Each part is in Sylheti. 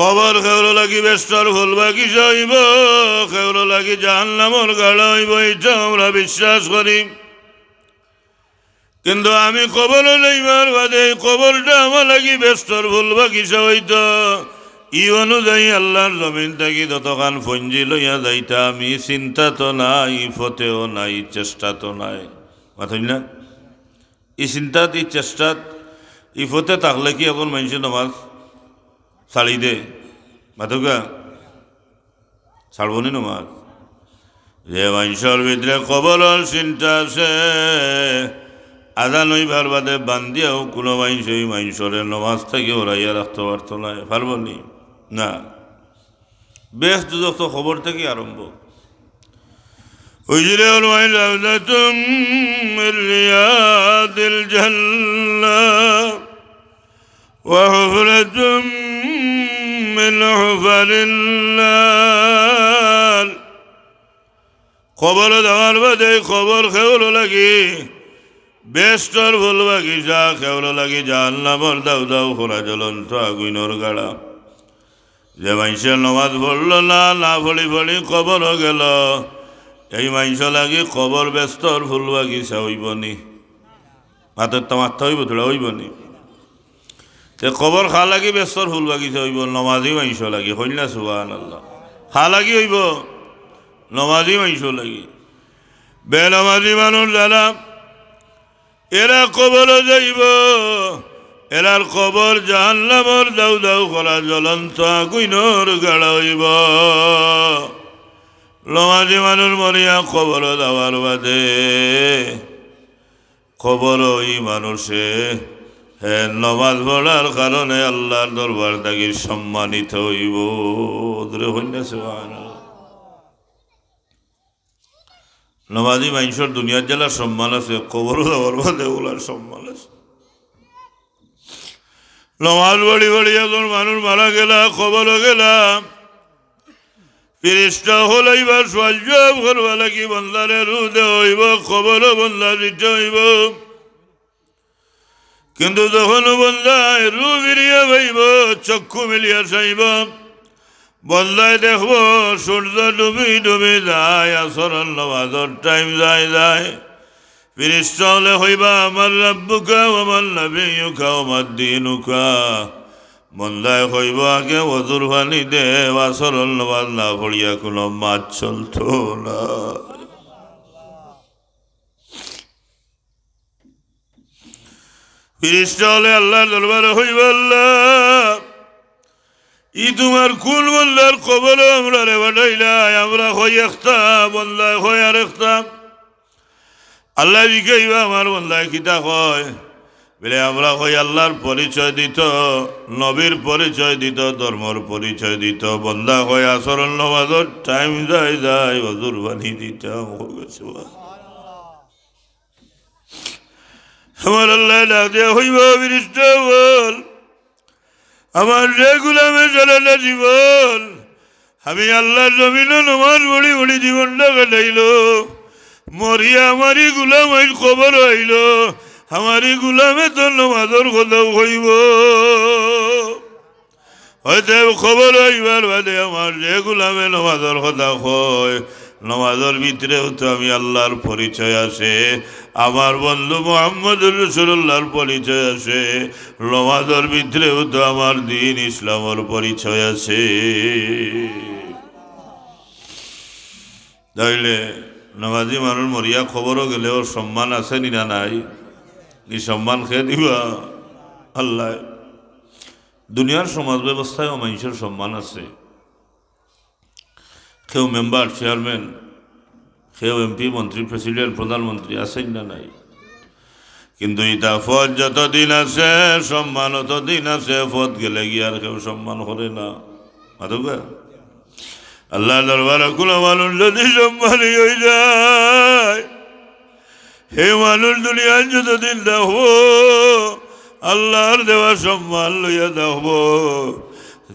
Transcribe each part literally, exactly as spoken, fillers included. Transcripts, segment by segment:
কবর কেউর লাগি বেহেস্তর ফুল বাগিচা অইবো, কেউর লাগি জাহান্নামর গাড়া অইবো, ইটাও আমরা বিশ্বাস করি। কিন্তু আমি কবরো যাইবার বাদে ই কবরটা আমার লাগি বেহেস্তর ফুল বাগিচা অইতো, ই অনুযায়ী আল্লার জমিন থাকি যতখান পুঞ্জি লইয়া যাইতাম, ই চিন্তা তো নাই, ই পথেও নাই, ই চেষ্টা তো নাই। মাতইন না? ই চিন্তাত, ই চেষ্টাত, ই পথে থাকলে কি একজন মানষে নমাজ ছাড়ি দে? মাতউক্কা। ছাড়বো নি নমাজ? যে মানষর ভিতরে কবরর চিন্তা আছে, আজান অইবার বাদে বান্দিয়াও কুনু মানষে ই মানষরে নমাজ থাকি হরাইয়া রাখতো পারতো নায়, পারবো নি? না। বেহেস্ত দুজখ তো কবর থাকি আরম্ভ। হুজুরে ফরমাইন, "রাউদাতুম মিন রিয়াদিল জান্নাহ।" وحفرة من حفر النار। কবরো যাওয়ার বাদে কবর কেউর লাগি বেহেস্তর ফুল বাগিচা, কেউর লাগি জাহান্নামর দাউ দাউ করা জ্বলন্ত আগুইনর গাড়া। যে মানষে নমাজ পড়লো না, না পড়ি পড়ি কবরো গেলো, এই মানষর লাগি কবর বেহেস্তর ফুল বাগিচা অইবো নি? মাতইন তো, মাতইন তো, অইবো, থুড়া অইবো নি? তে কবর কার লাগি বেহেস্তর ফুল বাগিচা অইবো? নমাজি মানষর লাগি। কইন না সুবহানাল্লাহ। কার লাগি অইবো? নমাজি মানষর লাগি। বেনমাজি মানুষ যারা, এরা কবরো যাইবো, এরার কবর জাহান্নামর দাউ দাউ করা জ্বলন্ত আগুইনর গাড়া অইবো। নমাজি মানুষ মরিয়া কবরো যাওয়ার বাদে কবরো ই মানষে, হে নমাজ পড়ার কারণে আল্লার দরবার থাকি সম্মানিত অইবো। জোরে কইন না সুবহানাল্লাহ। নমাজি মানষর দুনিয়াত যেলা সম্মান আছে, কবরো যাওয়ার বাদে অউলার সম্মান আছে। নমাজ পড়ি পড়ি একজন মানুষ মারা গেলা, কবরো গেলা, ফিরিস্তা অকল আইবা সওয়াল জওয়াব করবার লাগি, বন্দারে রুহ দেওয়া অইবো, কবরো বন্দা দিতে অইবো। কিন্তু যখন বন্দায় রুহ ফিরিয়া পাইবো, চক্ষু মিলিয়া চাইবো, বন্দায় দেখবো সূর্য ডুবি ডুবি যায়, আসরর নমাজর টাইম যায় যায়। ফিরিস্তা অকলে কইবা, "মান রাব্বুকা ওয়া মান নাবিয়্যুকা ওয়া মা দীনুকা।" বন্দায় কইবো, "আগে অজুর পানি দে, আসরর নমাজ না পড়িয়া কুনু মাত চলতো না।" ফিরিস্তা অকলে আল্লার দরবারে কইবা, "আল্লা, ই তুমার কুন বন্দার কবরো আমরারে পাঠাইলায়?" আমরা কই একটা, বন্দায় কয় আরেকটা। আল্লায় জিকাইবা, "আমার বন্দায় কিতা কয়?" বলে, "আমরা কই আল্লার পরিচয় দিতো, নবীর পরিচয় দিতো, ধর্মর পরিচয় দিতো।" বন্দা কয়, "আসরর নমাজর টাইম যায় যায়, অজুর পানি দিতাম।" আমার আল্লায় ডাক দিয়া কইবা, "ফিরিস্তা অকল, আমার যে গুলামে সারাটা জীবন আমি আল্লার জমিনো নমাজ পড়ি পড়ি জীবনটা কাটাইলো, মরিয়া আমার ই গুলাম আইজ কবরো আইলো, আমার ই গুলামে তো নমাজর কথাউ কইবো।" অতএব কবরো আইবার বাদে আমার যে গুলামে নমাজর কথা কয়, নমাজর ভিতরেউ তো আমি আল্লার পরিচয় আছে, আমার বন্ধু মুহাম্মদুর রাসূলুল্লাহর পরিচয় আছে, নমাজর ভিতরেউ তো আমার দ্বীন ইসলামর পরিচয় আছে। তাইলে নমাজি মানুষ মরিয়া কবরো গেলেও সম্মান আছে নি না নাই? ই সম্মান কে দিবা? আল্লায়। দুনিয়ার সমাজ ব্যবস্থায়ও মানষর সম্মান আছে। কেউ মেম্বার, চেয়ারম্যান, কেউ এমপি, মন্ত্রী, প্রেসিডেন্ট, প্রধানমন্ত্রী আছইন না নাই? কিন্তু ইতা পদ যতদিন আছে, সম্মান অতদিন আছে। পদ গেলে গিয়া আর কেউ সম্মান করে না। মাতউক্কা? আল্লার দরবারো কুনু মানুষ যদি সম্মানী অইযায়, হে মানুষ দুনিয়াত যতদিন থাকবো, আল্লার দেওয়া সম্মান লইয়া থাকবো।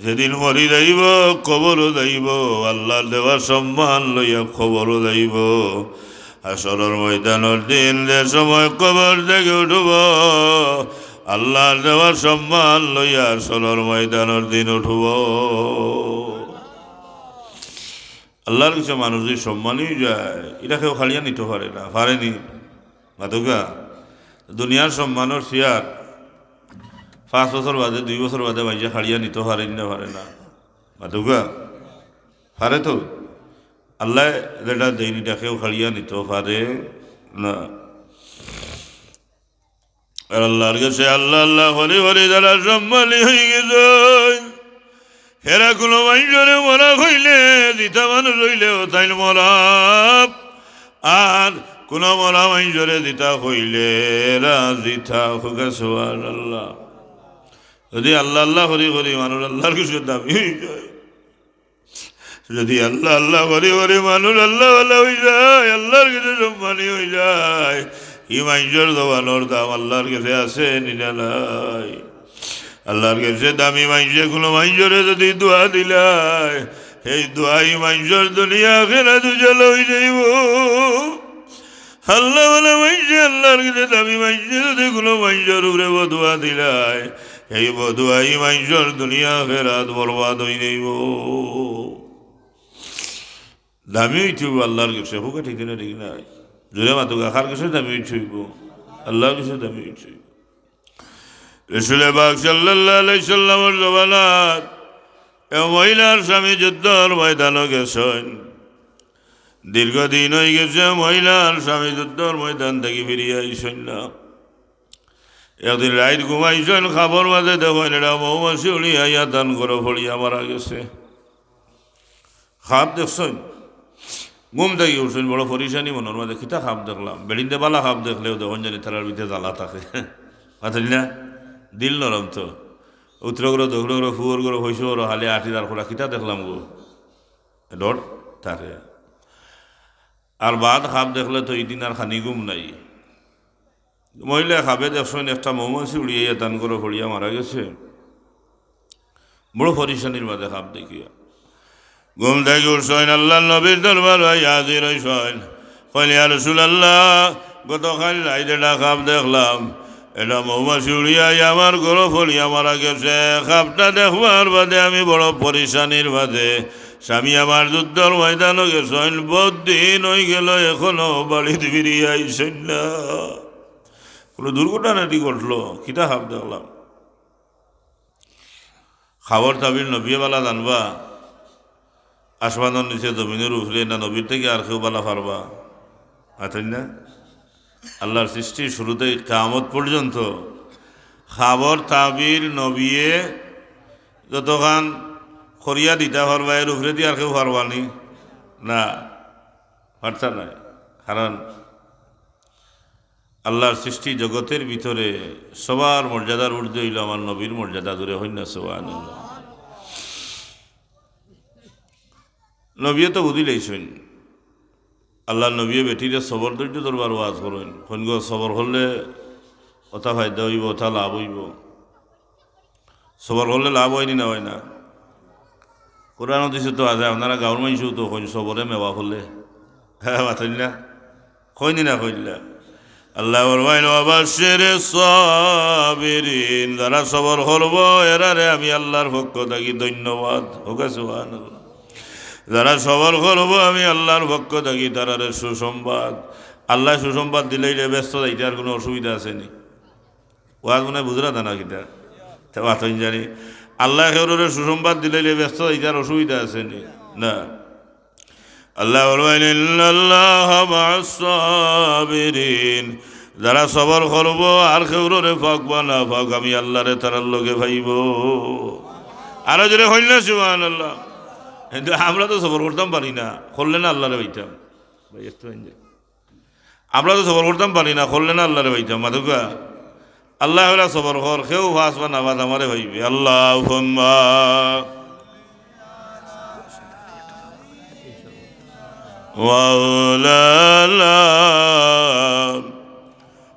যেদিন মরি যাইবো, কবরো যাইবো, আল্লার দেওয়া সম্মান লইয়া কবরো যাইবো। হাশরর ময়দানর দিন যে সময় কবর থাকি উঠবো, আল্লাহর দেওয়া সম্মান লইয়া হাশরর ময়দানর দিন উঠবো। আল্লাহর গেছে মানুষ যদি সম্মানী অইযায়, ইটা কেউ কাড়িয়া নিতো পারে না, পারে নি? মাতউক্কা, দুনিয়ার সম্মানর চেয়ার পাঁচ বছর বাদে, দুই বছর বাদে মাইনষে কাড়িয়া নিতো পারে নি না, পারে না? মাতউক্কা, পারে তো? আল্লায় যেটা দেইন, ইটা কেউ কাড়িয়া নিতো পারে না। আর আল্লাহর গেছে আল্লাহ আল্লাহ করি করি যারা সম্মানী অইগেছইন, হেরা কুনু মাইনষরে মরা কইলে, জিতা মানুষ অইলেও তাইন মরা, আর কুনু মরা মাইনষরে জিতা কইলে এরা জিতা। কউক্কা সুবহানাল্লাহ। যদি আল্লাহ আল্লাহ করি করি মানুষ আল্লাহর গেছে দামি অইযায়, যদি আল্লাহ আল্লাহ করি করি মানুষ আল্লাহওয়ালা অইযায়, আল্লাহর গেছে সম্মানী অইযায়, ই মাইনষর জবানর দাম আল্লাহর গেছে আছে নি না নাই? আল্লাহর গেছে দামি মাইনষে কুনু মাইনষরে যদি দোয়া দিলায়, এই দোয়ায় মাইনষর দুনিয়া আখেরাত উজালা অইযাইবো। আল্লাহওয়ালা মাইনষে, আল্লাহর গেছে দামি মাইনষে যদি কুনু মাইনষর উপরে বদদোয়া দিলায়, এই বদদোয়ায় মাইনষর দুনিয়া আখেরাত বরবাদ অইযাইবো। দামি অইতে অইবো আল্লাহর গেছে, কউক্কা ঠিক না, ঠিক না? জোরে মাতউক্কা, কার গেছে দামি অইতে অইবো? আল্লাহর গেছে দামি অইতে অইবো। রসুলে পাক সাল্লাল্লাহু আলাইহি সাল্লামর জমানাত এক মহিলার স্বামী যুদ্ধর ময়দানো গেছইন। দীর্ঘদিন অইগেছে মহিলার স্বামী যুদ্ধর ময়দান থাকি ফিরিয়া আইছইন না। একদিন রাইত ঘুমাইছইন, খাবর মাঝে দেখইন একটা মৌমাছি উড়িয়া আইয়া তান ঘরো পড়িয়া মারা গেছে। খাব দেখছইন, ঘুম থাকি উঠছইন, বড় পরিশানি মনর মাঝে, কিতা খাব দেখলাম? বেটিন্তে বালা খাব দেখলেও দেখইন জানি তারার ভিতরে জ্বালা থাকে। মাতইন না? দিল নরম তো। উত্তর করো, দক্ষিণ করো, ফুয়র করো, হইস করো, হালি আটির আর খোলা, কিতা দেখলাম গো? ডর থাকে। আর বাদ খাব দেখলে তো ই দিন আর খানি ঘুম নাই। মহিলায় খাবে দেখছইন একটা মৌমাছি উড়িয়া আইয়া তান ঘরো পড়িয়া মারা গেছে। বড় পরিশানির মাঝে খাব দেখিয়া ঘুম থাকি উঠছইন, আল্লাহর নবীর দরবারো আইয়া হাজির অইছইন। কইন, ইয়া রাসুলাল্লাহ, গতকাইল রাইত একটা খাব দেখলাম, একটা মৌমাছি উড়িয়া আইয়া আমার ঘরো পড়িয়া মারা গেছে। খাবটা দেখবার বাদে আমি বড় পরিশানির মাঝে, স্বামী আমার যুদ্ধর ময়দানো গেছইন, বউত দিন অইগেলো এখনো বাড়িত ফিরিয়া আইছইন না। কুনু দুর্ঘটনা নি ঘটলো, কিতা খাব দেখলাম? খাবর তাবির নবীয়ে বালা জানবা, আসমানর নিচে জমিনর উপরে না নবীর থাকি আর কেউ বালা পারবা? মাতইন না? আল্লাহর সৃষ্টির শুরু থাকি কিয়ামত পর্যন্ত খাবর তাবির নবীয়ে যতখান করিয়া দিতা পারবা, এর উপরেদি আর কেউ পারবা নি? না, পারতা নায়। কারণ আল্লাহর সৃষ্টি জগতের ভিতরে সবার মর্যাদার ঊর্ধ্বে অইলো আমার নবীর মর্যাদা। জোরে কইন না সুবহানাল্লাহ। নবীয়ে তো বুঝিলাইছইন, আল্লাহর নবীয়ে বেটিরে সবর ধৈর্য ধরবার ওয়াজ করইন। কইন গো, সবর করলে অতা ফায়দা অইবো, অতা লাভ অইবো। সবর করলে লাভ অয় নি না অয় না? কোরআনো দিছে তো আছে, আপনারা গাউর মাইনষেও তো কইন সবরে মেওয়া ফলে। হ্যাঁ, মাতইন না? কইন নি না কইলা? আল্লায় ফরমাইন, "ওয়াবাশশিরিস সাবিরিন", যারা সবর করবো, এরারে আমি আল্লাহর পক্ষ থাকি ধন্যবাদ। কউক্কা সুবহানাল্লাহ। যারা সবর করবো, আমি আল্লাহর পক্ষ থাকি তারারে সুসংবাদ। আল্লায় সুসংবাদ দিলাইলে ব্যস্ত যাইতে আর কুনু অসুবিধা আছে নি? ওয়াজ মনে বুঝরা তা না কিতা? তে মাতইন জানি। আল্লায় কেউরে সুসংবাদ দিলাইলে ব্যস্ত যাইতে আর অসুবিধা আছে নি? না। আল্লায় ফরমাইন, "ইন্নাল্লাহা মাআস সাবিরিন।" যারা সবর করবো আর কেউরে পাউক বা না পাউক, আমি আল্লাহরে তারার লগে পাইবো। আরো জোরে কইন না সুবহানাল্লাহ। কিন্তু আমরা তো সবর করতাম পারি না, করলে না আল্লাহরে পাইতাম। ভাই, একটু এনজয়। আমরা তো সবর করতাম পারি না, করলে না আল্লাহরে পাইতাম। মাতউক্কা, আল্লায় কইরা সবর কর, কেউ পাস বা না পাস, আমারে পাইবে। আল্লাহুম্মা মাওলানা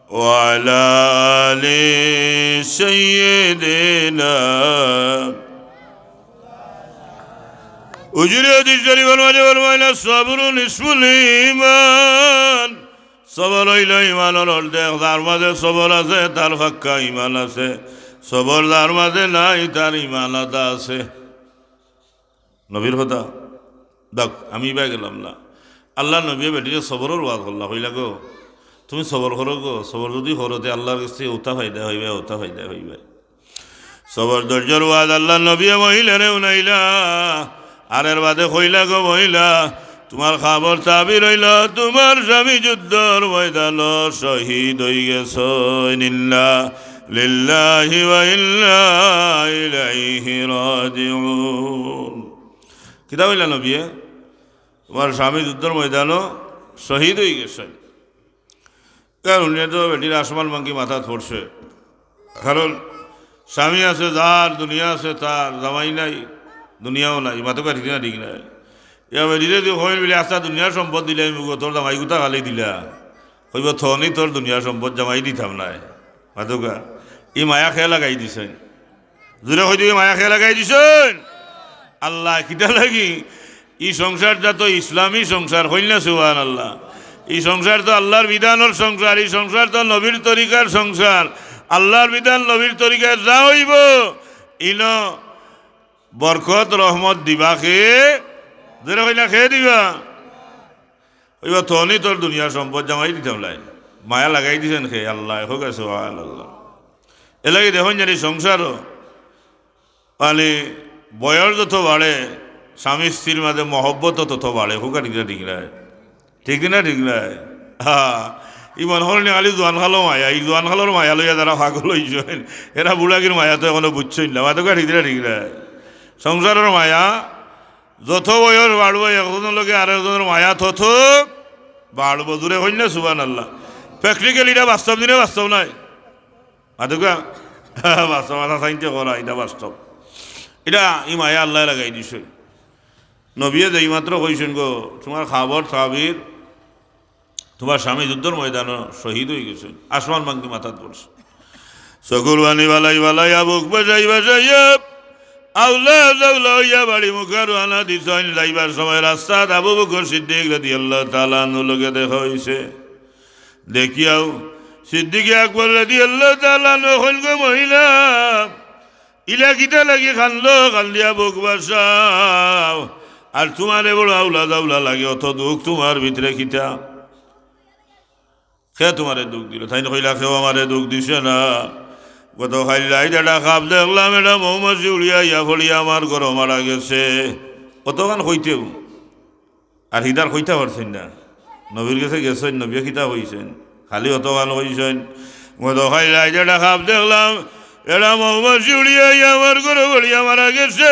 ওয়া আলা আলি সাইয়্যিদিনা। হুজুরে হাদিস শরীফর মাঝে ফরমাইলা, "সাবরু নিসফুল ঈমান।" সবর অইলো ইমানর অর্ধেক, যার মাঝে সবর আছে, তার পাক্কা ইমান আছে। সবর যার মাঝে নাই, তার ইমান আধা আছে। নবীর কথা। দেখ, আমি ইবায় গেলাম না। আল্লার নবীয়ে বেটিরে সবরর ওয়াজ করলা, কইলা, "গো, তুমি সবর করো গো, সবর যুদি করো, তে আল্লার গেছে অতা ফায়দা পাইবায়, অতা ফায়দা পাইবায়।" সবর ধৈর্যর ওয়াজ আল্লার নবীয়ে মহিলারে হুনাইলা। আর এর বাদে কইলা, "গো মহিলা, তুমার খাবর তাবির অইলো, তুমার স্বামী যুদ্ধর ময়দানো শহীদ অইগেছইন। ইন্না লিল্লাহি ওয়া ইন্না ইলাইহি রাজিউন।" কিতা কইলা নবীয়ে? "তুমার স্বামী যুদ্ধর ময়দানো শহীদ অইগেছইন।" কারণ হুনিয়া তো বেটির আসমান ভাঙ্গি মাথাত পড়ছে। কারণ স্বামী আছে যার, দুনিয়া আছে তার, জামাই নাই, দুনিয়াও নাই, মাতকা ঠিক না ঠিক নাই? ইয়া বেটিরে তুই কইল বলে, "আচ্ছা, দুনিয়ার সম্পদ দিলে আমি মুখো, তোর জামাই গুতা খালি দিলা।" কইব, "থনি তোর দুনিয়ার সম্পদ জামাই দিতাম নায়।" মাতকা, ই মায়া কে লাগাই দিছইন? জোরে কই দিবি, মায়া কে লাগাই দিছইন? আল্লায়। কিতা লাগি? ই সংসারটা তো ইসলামী সংসার, কইল না সুবহানাল্লাহ? ই সংসার তো আল্লার বিধানর সংসার, ই সংসার তো নবীর তরিকার সংসার। আল্লার বিধান নবীর তরিকায় যা অইবো, ইনো বরকত রহমত দিবা কে? জোরে কইলা, কে দিবা? কইবা, "থনি তোর দুনিয়ার সম্পদ জামাই দিতাম নায়।" মায়া লাগাই দিছইন কে? আল্লায়। কউক্কা সুবহানাল্লাহ। এরলাগি দেখইন জানি সংসারও, মানে, বয়স যত বাড়ে, স্বামী স্ত্রীর মাঝে মহব্বত তত বাড়ে। কউক্কা ঠিক না ঠিক নায়? ঠিক না ঠিক নায়? হ্যাঁ, ই মনো করইন খালি জোয়ান কালো মায়া, ই জোয়ান কালোর মায়া লইয়া যারা পাগল অইছইন, এরা বুড়াগির মায়া তো এখনো বুঝছইন না। মাতকা ঠিক না ঠিক নায়? সংসারর মায়া যত বয়স বাড়বো, একজনর লগে আরেকজনর মায়া তত বাড়বো। জোরে কইন না সুবহানাল্লাহ। Practical, ইটা বাস্তব দিনে বাস্তব নায়। মাতকা? বাস্তব, মাথা চাইন্তে করা, ইটা বাস্তব। ইটা ই মায়া আল্লায় লাগাই দিছইন। নবীয়ে যেই মাত্র কইছইন, "গো, তুমার খাবর তাবির, তুমার স্বামী যুদ্ধর ময়দানো শহীদ অইগেছইন।" আসমান ভাঙ্গি মাথাত পড়ছে। চকুর পানি ফালাই ফালাইয়া, বুক ভাসাই ভাসাইয়া, আওলা জাওলা অইয়া বাড়ি মুখা রওয়ানা দিছইন। যাইবার সময় রাস্তাত আবু বকর সিদ্দিক রাদিয়াল্লাহু তাআলা আনহুর লগে দেখা অইছে। দেখিয়াউ সিদ্দিকে আকবর রাদিয়াল্লাহু তাআলা আনহু কইন, "গো মহিলা, ইলা কিতা লাগি কান্দো? কান্দিয়া বুক ভাসাও। আর তুমারে বড় আওলা জাওলা লাগে, অত দুখ তুমার ভিতরে কিতা? কে তুমারে দুখ দিলো?" তাইন কইলা, "কেউ আমারে দুখ দিছে না। গত কাইল রাইত একটা খাব দেখলাম, একটা মৌমাছি উড়িয়া আইয়া পড়িয়া আমার ঘরো মারা গেছে।" অতখান কইতেউ আর হিদার কইতা পারছইন না। নবীর গেছে গেছইন, নবীয়ে কিতা কইছইন? খালি অতখান কইছইন, "গত কাইল রাইত একটা খাব দেখলাম, একটা মৌমাছি উড়িয়া আইয়া আমার ঘরো পড়িয়া মারা গেছে।"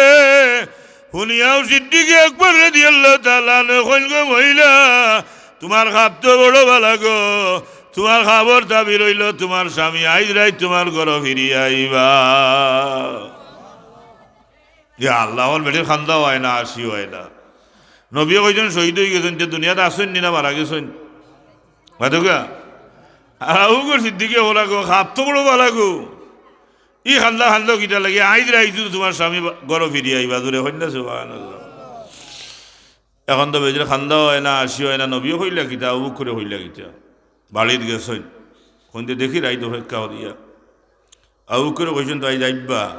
হুনিয়াউ সিদ্দিকে আকবর রাদিয়াল্লাহু তাআলা আনহু কইন, "গো মহিলা, তুমার খাব তো বড় ভালা গো, তুমার খাবর তাবির অইলো তুমার স্বামী আইজ রাইত তুমার ঘরো ফিরিয়া আইবা।" ইয়া আল্লাহ, অখন বেটির কান্দা অয় না, হাসি অয় না। নবীয়ে কইছইন শহীদ অইগেছইন, তে দুনিয়াত আছইন নি না মারা গেছইন? মাতকা? আর আবু বকর সিদ্দিকে কইলা, "গো, খাব তো বড় ভালা গো। ই কান্দা কান্দো কিতা লাগি? আইজ রাইত তো তুমার স্বামী বা-, ঘরো ফিরিয়া আইবা।" জোরে কইন না সুবহানাল্লাহ। অখন তো বেটির কান্দা অয় না, হাসি অয় না। নবীয়ে কইলা কিতা, আবু বকরে কইলা কিতা? বাড়িত গেছইন, কইন্তে দেখি রাইত অপেক্ষা করিয়া। আবু বকরে কইছইন, "তো আইজ আইবা?"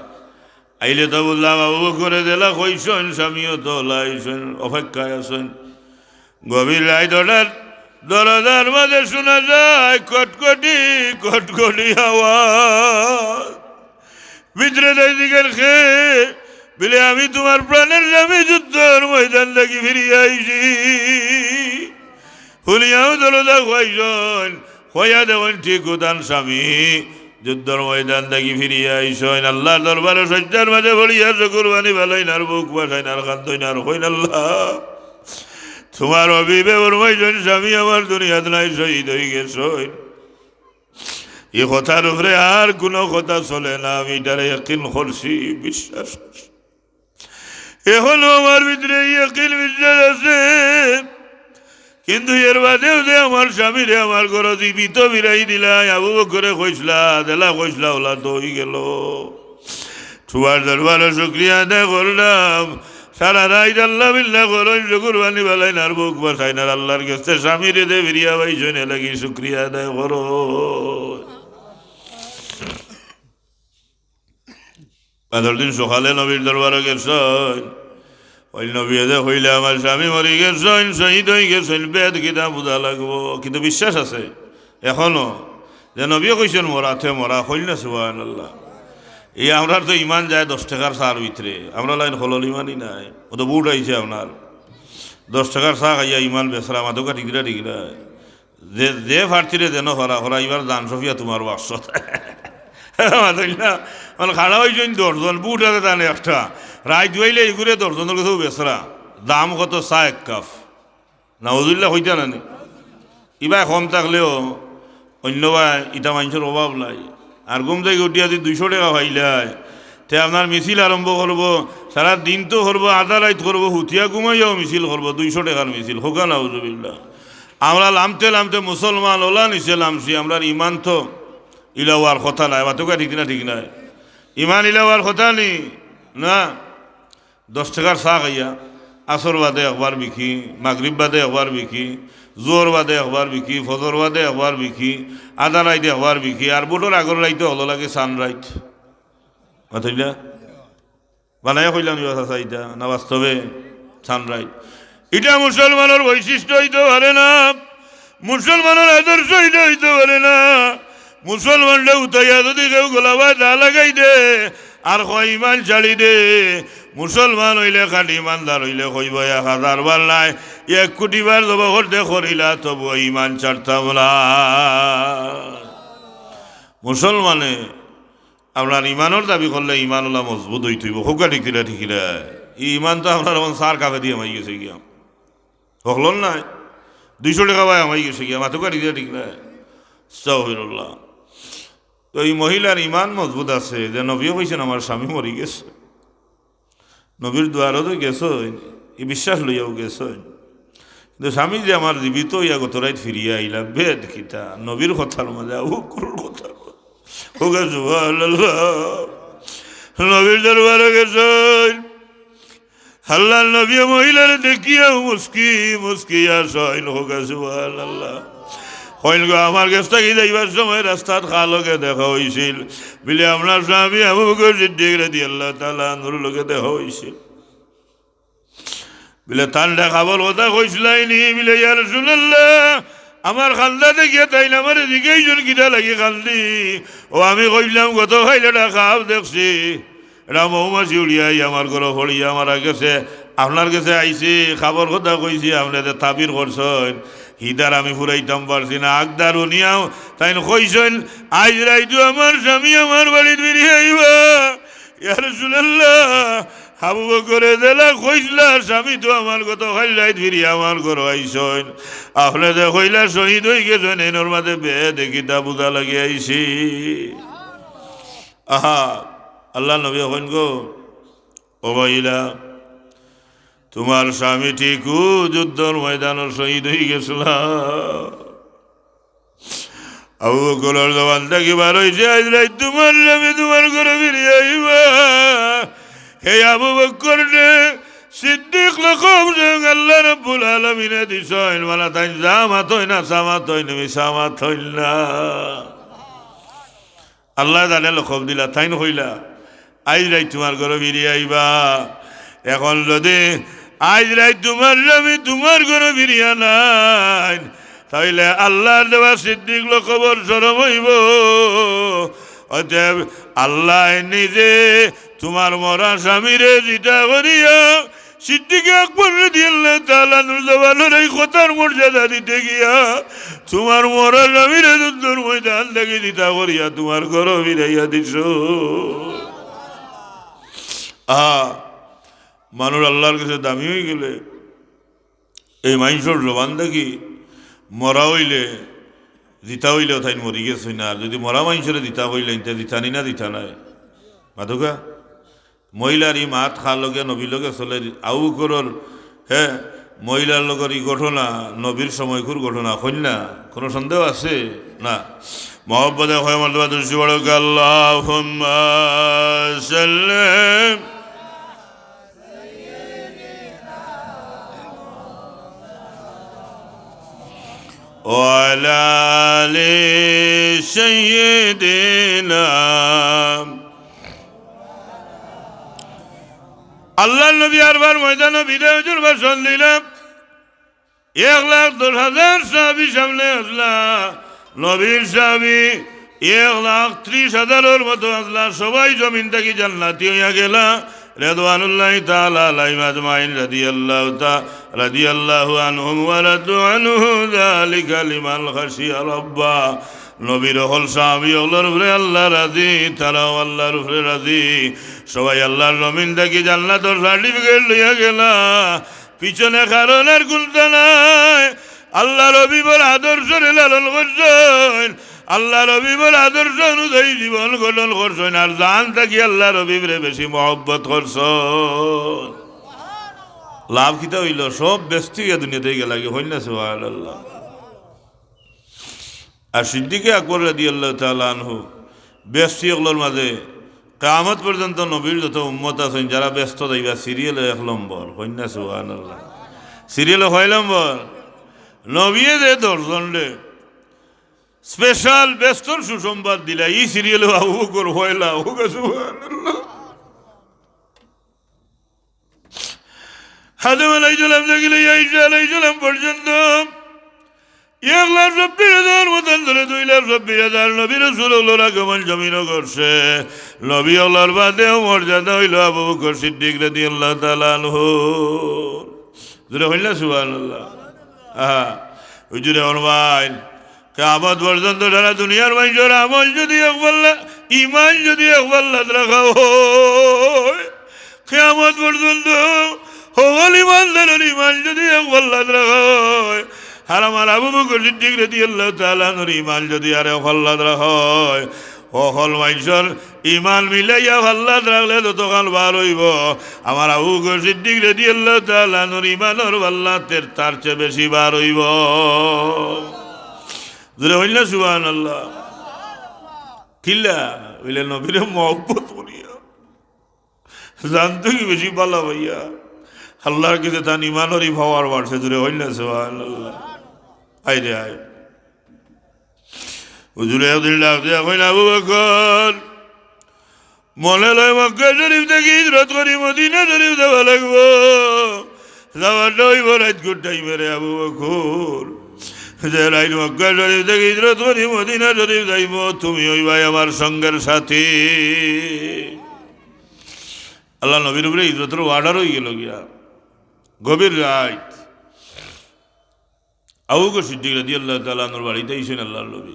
আইলে তো বুঝলাম, আবু বকরে যেলা কইছইন, স্বামীও তো অলা আইছইন, অপেক্ষায় আছইন। গভীর রাইত হঠাৎ দরজার মাঝে হুনা যায় কটকটি, কটকটি আওয়াজ। ভিতরে যাই জিগাইন, "কে?" বলে, "আমি তুমার প্রাণর স্বামী যুদ্ধর ময়দান থাকি ফিরিয়া আইছি।" হুনিয়াউ দরজা খুলাইছইন, খুলিয়া দেখইন ঠিক অউ তান স্বামী যুদ্ধর ময়দান থাকি ফিরিয়া আইছইন। আল্লার দরবারো সইজদার মাঝে পড়িয়া চকুর পানি ফালাইন আর বুক ভাসাইন আর কান্দইন আর কইন, "আল্লাহ, তুমার হাবিবে ফরমাইছইন, স্বামী আমার দুনিয়াত নাই, শহীদ অইগেছইন। ই কথার উপরে আর কুনু কথা চলে না, আমি ইটারে ইয়াকিন করছি, বিশ্বাস করছি।" অখনো আমার ভিতরে ইয়াকিন বিশ্বাস আছে, কিন্তু এর বাদেও যে আমার স্বামীরে আমার ঘরো জীবিত ফিরাই দিলায়, আবু বকরে কইছলা, যেলা কইছলা, অলা তো অইগেলো। তুমার দরবারো শুকরিয়া আদায় করলাম, সারা রাইত আল্লাহ বিল্লাহ করইন, চকুর পানি ফালাইন আর বুক ভাসাইন আর আল্লাহর গেছে স্বামীরে যে ফিরিয়া পাইছইন এর লাগি শুকরিয়া আদায় করইন। বাদর দিন সকালে নবীর দরবারো গেছইন। অউ নবীয়ে যে কইলা, "আমার স্বামী মরি গেছইন, শহীদ অইগেছইন, বেদ কিতা বুঝা লাগবো।" কিন্তু বিশ্বাস আছে এখনো যে নবীয়ে কইছইন, "মরা তে মরা", কইল না, সুবহানাল্লাহ। ই আমরার তো ইমান যায় দশ টেকার চার ভিতরে, আমরার লাইন খলল ইমানই নাই। অউ তো বুট আইছে আপনার, দশ টেকার চা খাইয়া ইমান বেচরা, মাতউক্কা ঠিক না, ঠিক না? যে, যে প্রার্থীরে যেন হরা, হরা, ইবার দান সফিয়া তুমার বাক্সত। মাতইন না? মানে খাড়া অইছইন দশজন, বুট আছে তানে একটা। রাইত অইলে ইগুরে দশজনর গেছেউ বেচরা। দাম কত? চা এক কাপ। নাউজুবিল্লাহ কইতা না নি? ইবায় কম থাকলেও অইন্য বায় ইতা মানষর অভাব নাই। আর ঘুম থাকি উঠিয়া যদি দুইশো টেকা পাইলায়, তে আপনার মিছিল আরম্ভ করবো, সারা দিন তো করবো, আধা রাইত করবো, হুতিয়া ঘুমাইয়াও মিছিল করবো, দুইশো টেকার মিছিল। কউক্কা নাউজুবিল্লাহ। আমরা লামতে লামতে মুসলমান অলা নিচে লামছি, আমরার ইমান তো ইলা অওয়ার কথা নায়, মাতউক্কা ঠিক না, ঠিক নায়? ইমান ইলা অওয়ার কথা নি? না। দশ টেকার চা খাইয়া, আসর বাদে একবার বিকি, মাগরিব বাদে একবার বিকি, জোহর বাদে একবার বিকি, ফজর বাদে একবার বিকি, আধা রাইত একবার বিকি, আর বুটর আগর রাইত অইলো লাগে সানরাইত। মাতইন না? বানাইয়া কইলাম নি বা চাচা ইতা, না বাস্তবে সানরাইত? ইটা মুসলমানর বৈশিষ্ট্য অইতো পারে না, মুসলমানর আদর্শ ইটা অইতো পারে না। মুসলমানরে উঠাইয়া যদি কেউ গলাবায় দা লাগাই দে, আর কয় ইমান ছাড়ি দে, মুসলমান অইলে, খাঁটি ইমানদার অইলে কইবো, "এক হাজার বার নায়, এক কুটি বার জবো করতে করিলা, তবুও ইমান ছাড়তাম না।" মুসলমানে আপনার ইমানর দাবি করলে ইমান অলা মজবুত অইতো অইবো। কউক্কা ঠিক না, ঠিক না? ই ইমান তো আপনার অখন চার কাপেদি হামাই গেছে গিয়া। হকলর নায়, দুইশো টেকা বায় হামাই গেছে গিয়া, মাতউক্কা ঠিক না, ঠিক না? আস্তাগফিরুল্লাহ। তো ই মহিলার ইমান মজবুত আছে যে নবীয়ে কইছইন, "আমার স্বামী মরি গেছে।" নবীর দুয়ারো তো গেছইন, ই বিশ্বাস লইয়াও গেছইন। কিন্তু স্বামী যে আমার জীবিত অইয়া গত রাইত ফিরিয়া আইলা, বেদ কিতা? নবীর কথার মাঝে, আবু বকরর কথার মাঝে। কউক্কা সুবহানাল্লাহ। নবীর দরবারো গেছইন। আল্লাহর নবীয়ে মহিলারে দেখিয়াও মুস্কি মুস্কি হাসইন। কউক্কা সুবহানাল্লাহ। কইন গো, "আমার গেছ থাকি যাইবার সময় রাস্তাত কার লগে দেখা অইছিল?" বিলে, "আপনার স্বামী আবু বকর সিদ্দিক রাদিয়াল্লাহু তাআলা আনহুর লগে দেখা অইছিল।" বিলে, "তানরে খবর কথা কইছলায় নি?" বিলে, "ইয়া রাসুলাল্লাহ, আমার কান্দা দেখিয়া তাইন আমারে জিগাইছইন কিতা লাগি কান্দি। অউ আমি কইলাম, গত কাইল একটা খাব দেখছি, একটা মৌমাছি উড়িয়া আইয়া আমার ঘরো পড়িয়া মারা গেছে। আপনার গেছে আইছি, খবর কথা কইছি, আপনে যে তাবির করছইন, হিদার আমি ফুরাইতাম পারছি না।" আগদার হুনিয়াও তাইন কইছইন, "আইজ রাইতো আমার স্বামী আমার বাড়িত ফিরি আইবা।" ইয়া রাসুলাল্লাহ, আবু বকরে যেলা কইছলা, স্বামী তো আমার গত কাইল রাইত ফিরি আমার ঘরো আইছইন। আপনে যে কইলা শহীদ অইগেছইন, এনর মাঝে বেদ কিতা বুঝা লাগি আইছি। আহা, আল্লাহর নবীয়ে কইন গো, "ও মহিলা, তুমার স্বামী ঠিক অউ যুদ্ধর ময়দানো শহীদ অইগেছলা।" আবু বকরর জবান থাকি বার অইছে, "আইজ রাইত তুমার স্বামী তুমার ঘরো ফিরি আইবা।" হে আবু বকররে সিদ্দিক লকব স্বয়ং আল্লাহ রাব্বুল আলামিনে দিছইন, মানে তাইন যা মাতইন, হাছা মাতইন, মিছা মাতইন না। আল্লায় জানে লকব দিলা, তাইন কইলা, "আইজ রাইত তুমার ঘরো ফিরি আইবা।" অখন যদি আইজ রাইত তুমার স্বামী তুমার ঘরো ফিরিয়া নাইন, তাইলে আল্লাহর দেওয়া সিদ্দিক লকবর শরম অইবো। অতএব আল্লায় নিজে তুমার মরা স্বামীরে জিতা করিয়া সিদ্দিকে আকবর রাদিয়াল্লাহু তাআলা আনহুর জবানর এই কথার মর্যাদা দিতে গিয়া তুমার মরা স্বামীরে যুদ্ধর ময়দান থাকি জিতা করিয়া তুমার ঘরো ফিরাইয়া দিছইন। আ, মানুষ আল্লাহর গেছে দামি অইগেলে এই মানষর জবান থাকি মরা অইলে, জিতা অইলেও তাইন মরি গেছইন না। আর যদি মরা মানষরে জিতা কইলে, ইনতে জিতা নি না, জিতা নায়? মাতউক্কা? মহিলার ই মাত কার লগে, নবীর লগে চলের। আবু বকরর, হে, মহিলার লগর ই ঘটনা নবীর সময়কুর ঘটনা, কইন না? কুনু সন্দেহ আছে? না। মহব্বতে কয় মর্তবা দুরুদ শরিফ পড়উক্কা, আল্লাহুম্মা সাল্লি। وعلى آل سيدنا। আল্লাহর নবী আরবার ময়দানো বিদায় হজর ভাষণ দিলা। এক লাখ দশ হাজার সাহাবী সামনে আসলা। নবীর সাহাবী এক লাখ ত্রিশ হাজারর মতো আসলা। সবাই জমিন থাকি জান্নাতি হইয়া গেলা। রেদওয়ানুল্লাহি তাআলা আলাইহিম আজমাইন রাদিয়াল্লাহু তা-, রাদিয়াল্লাহু আনহুম ওয়া রাদু আনহু, যালিকা লিমান খাশিয়া রাব্বা। নবীর হকল সাহাবী হকলর উপরে আল্লাহ রাজি, তারাও আল্লাহর উপরে রাজি। সবাই আল্লাহর জমিন থাকি জান্নাতর সার্টিফিকেট লইয়া গেলা। পিছনে কারণ আর কুন্তা নাই। আল্লাহর হাবিবর আদর্শরে লালন করছইন, আল্লাহর হাবিবর আদর্শ অনুযায়ী জীবন গঠন করছইন, আর জান থাকি আল্লাহর হাবিবরে বেশি মহব্বত করছইন। লাভ কিতা হইল? সব বেস্তি গিয়া দুনিয়া থাকি গেলাগি, হইল না? সুবহানাল্লাহ। আর সিদ্দিকে আকবর রাদিয়াল্লাহু তাআলা আনহু বেস্তি হকলর মাঝে কিয়ামত পর্যন্ত নবীর যত উম্মত আছইন, যারা বেস্তো যাইবা, সিরিয়ালে এক নম্বর। হইল না? সুবহানাল্লাহ। সিরিয়ালে কয় নম্বর? নবীয়ে যে দশজনরে স্পেশাল বেস্তর সুসংবাদ দিলা, ই সিরিয়ালো আবু বকর পয়লা। সুবহানাল্লাহ। আদম আলাইহিস সালাম থাকি লইয়া ঈসা আলাইহিস সালাম পর্যন্ত এক লাখ চব্বিশ হাজার মতন ধরে দুই লাখ চব্বিশ হাজার নবী রাসূল অকলর আগমন জমিনো ঘটছে। নবী অকলর বাদেও মর্যাদা অইলো আবু বকর সিদ্দিক রাদিয়াল্লাহু তাআলা আনহু। জোরে কইলা সুবহানাল্লাহ। আহা, হুজুরে ফরমাইন, কিয়ামত পর্যন্ত সারা দুনিয়ার মানষর আমল যদি এক পাল্লা, ইমান যদি এক পাল্লাত রাখা হয়, কিয়ামত পর্যন্ত হকল ইমানদারর ইমান যদি এক পাল্লাত রাখা হয়, আর আমার আবু বকর সিদ্দিক রাদিয়াল্লাহু তাআলা আনহুর ইমান যদি আরেক পাল্লাত রাখা হয়, হকল মানষর ইমান মিলাইয়া পাল্লাত রাখলে যতখান বার অইবো, আমার আবু বকর সিদ্দিক রাদিয়াল্লাহু তাআলা আনহুর ইমানর পাল্লাত তার চেয়ে বেশি বার অইবো। জোরে কইলা সুবহানাল্লাহ। কিলা? অইলে নবীরে মহব্বত করিয়া, জান থাকি বেশি ভালা পাইয়া, আল্লাহর গেছে তান ইমানরই পাওয়ার বাড়ছে। জোরে কইলা সুবহানাল্লাহ। আয় রে আয়। হুজুরে একদিন ডাক দিয়া কইন, "আবু বকর, মনে লয় মক্কা শরীফ থাকি হিজরত করি মদিনা শরীফ যাওয়া লাগবো। যাওয়াটা অইবো রাইতকুর টাইমে রে আবু বকর। যে রাইত মক্কা শরীফ থাকি হিজরত করি মদিনা শরীফ যাইমু, তুমি অইবায় আমার সঙ্গের সাথী।" আল্লাহর নবীর উপরে হিজরতর অর্ডার অইগেলো গিয়া। গভীর রাইত। আবু বকর সিদ্দিক রাদিয়াল্লাহু তাআলা আনহুর বাড়িত আইছইন আল্লাহর নবী।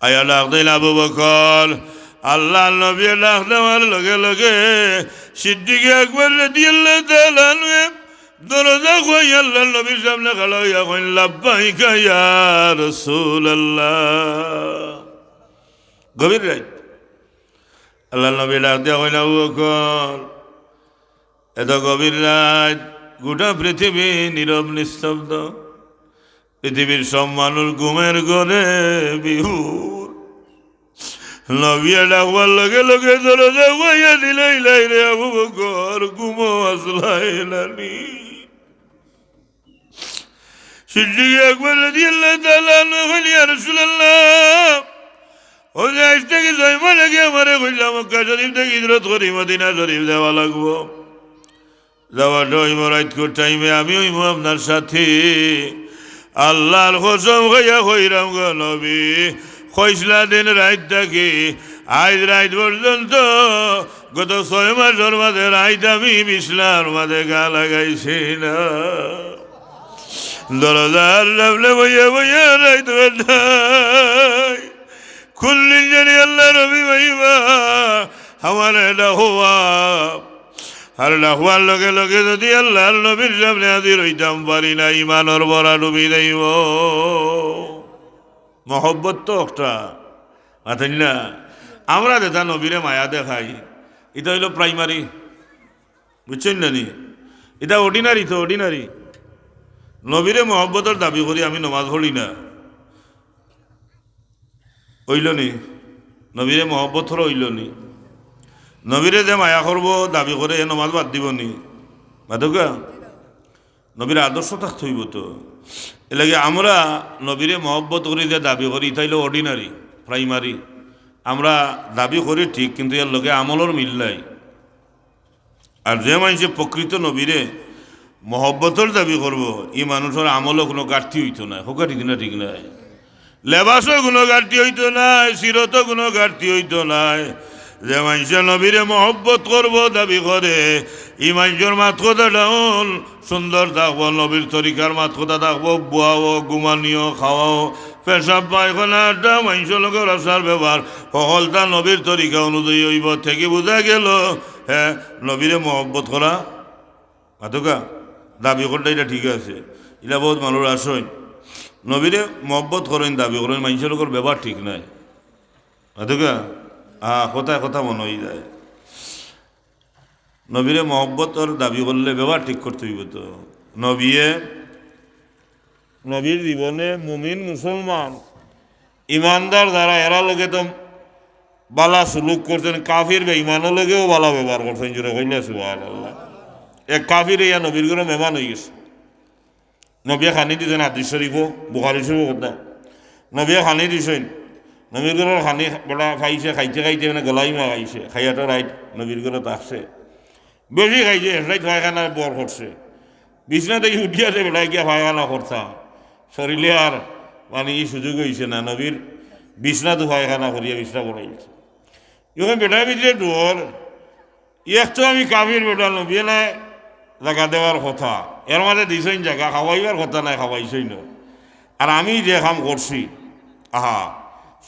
আইয়া ডাক দিলা, "আবু বকর।" আল্লাহর নবীয়ে ডাক দেওয়ার লগে লগে সিদ্দিকে আকবর রাদিয়াল্লাহু তাআলা আনহু দরজা খুলিয়া আল্লাহর নবীর সামনে খাড়া অইয়া কইন, "লাব্বাইকা ইয়া রাসূলুল্লাহ।" গভীর রাইত। আল্লাহর নবী ডাক দিয়া কইন, "আবু বকর।" এত গভীর রাইত, গোটা পৃথিবী নীরব নিস্তব্ধ। পৃথিবীর সব মানুষ ঘুমের ঘোরে বিভোর। নবীয়ে ডাকবার লগে লগে দরজা খুলিয়া দিলাইলা, "রে আবু বকর, ঘুমো আছলায় না নি?" সিদ্দিক আকবর রাদিয়াল্লাহু তাআলা আনহু কইলা, "ইয়া রাসূলুল্লাহ, অউ যে আইজ থাকি ছয় মাস আগে আমারে কইলা মক্কা শরীফ থাকি হিজরত করি মদিনা শরীফ যাওয়া লাগবো। যাওয়াটা অইবো রাইতকুর টাইমে, আমি অইমু আপনার সাথী। আল্লাহর কসম খাইয়া কইরাম গো নবী, কইছলা দিন রাইত থাকি আইজ রাইত পর্যন্ত গত ছয় মাসর মাঝে রাইত আমি বিছনার মাঝে গা লাগাইছি না। দরজার সামনে বইয়া বইয়া রাইত কাটাই। কুন দিন জানি আল্লাহর নবী আইবা, আমারে ডাকবা।" আর ডাকবার লগে লগে যদি আল্লাহর নবীর সামনে হাজির অইতাম পারি না, ইমানর ভরা ডুবি যাইবো। মহব্বত তো একটা, মাতইন না? আমরা যেটা নবীরে মায়া দেখাই, ইটা অইলো প্রাইমারি, বুঝছইন না নি? ইটা অর্ডিনারি তো, অর্ডিনারি। নবীরে মহব্বতর দাবি করি আমি নমাজ পড়ি না, অইলো নি? নবীরে মহব্বত করো, অইলো নি? নবীরে যে মায়া করবো দাবি করে, হে নমাজ বাদ দিবো নি? মাতউক্কা? নবীর আদর্শ থাকতে অইবো তো। এরলাগি আমরা নবীরে মহব্বত করি যে দাবি করি, ইতা অইলো ordinary, primary। আমরা দাবি করি ঠিক, কিন্তু এর লগে আমলর মিল নাই। আর যে মানষে প্রকৃত নবীরে মহব্বতর দাবি করবো, ই মানুষর আমলো কুনু ঘাটতি অইতো নায়। কউক্কা ঠিক না? ঠিক নায়? লেবাসো কুনু ঘাটতি অইতো নায়, সিরতো কুনু ঘাটতি অইতো নায়। যে মানষে নবীরে মহব্বত করবো দাবি করে, ই মানষর মাত কথাটা অন সুন্দর থাকবো, নবীর তরিকার মাত কথা থাকবো, বওয়াও, ঘুমানিও, খাওয়াও, পেশাব পায়খানা, আড্ডা, মানষর লগে আচার ব্যবহার, হকলতা নবীর তরিকা অনুযায়ী অইবো। থাকি বুঝা গেলো, হে নবীরে মহব্বত করা, মাতউক্কা, দাবি করতা ইটা ঠিক আছে। ইলা বউত মানুষ আছইন, নবীরে মহব্বত করইন, দাবি করইন, মানষর লগর ব্যবহার ঠিক নায়। মাতউক্কা, আ, কথায় কথা মনো অই যায়। নবীরে মহব্বতর দাবি করলে ব্যবহার ঠিক করতে অইবো তো। নবীয়ে, নবীর জীবনে মুমিন মুসলমান ইমানদার যারা, এরার লগে তো বালা সুলুক করছইন, কাফির বেইমানর লগেও বালা ব্যবহার করছইন। জোরে কইলা সুবহানাল্লাহ। এক কাফির আইয়া নবীর ঘরো মেহমান অইগেছে। নবীয়ে খানি দিছইন, হাদিস শরিফো, বুখারী শরিফো কথা। নবীয়ে খানি দিছইন, নবীর ঘরর খানি বেটা পাইছে, খাইতে খাইতে মানে গলায় মাখাইছে, খাইয়া তো রাইত নবীর ঘরো থাকছে। বেশি খাইছে, রাইত পায়খানা বার করছে। বিছনা থাকি উঠিয়া যে বেটায় গিয়া পায়খানা করতা, শরীলে আর মানে ই সুযোগ অইছে না, নবীর বিছনাত পায়খানা করিয়া বিছনা বড়াইলছে। অখন বেটার ভিতরে ডর, এক তো আমি কাফির বেটা, নবীয়ে নায় জাগা দেওয়ার কথা, এর মাঝে দিছইন জাগা, খাওয়াইবার কথা নায়, খাওয়াইছইন না। আর আমি যে কাম করছি, আহা,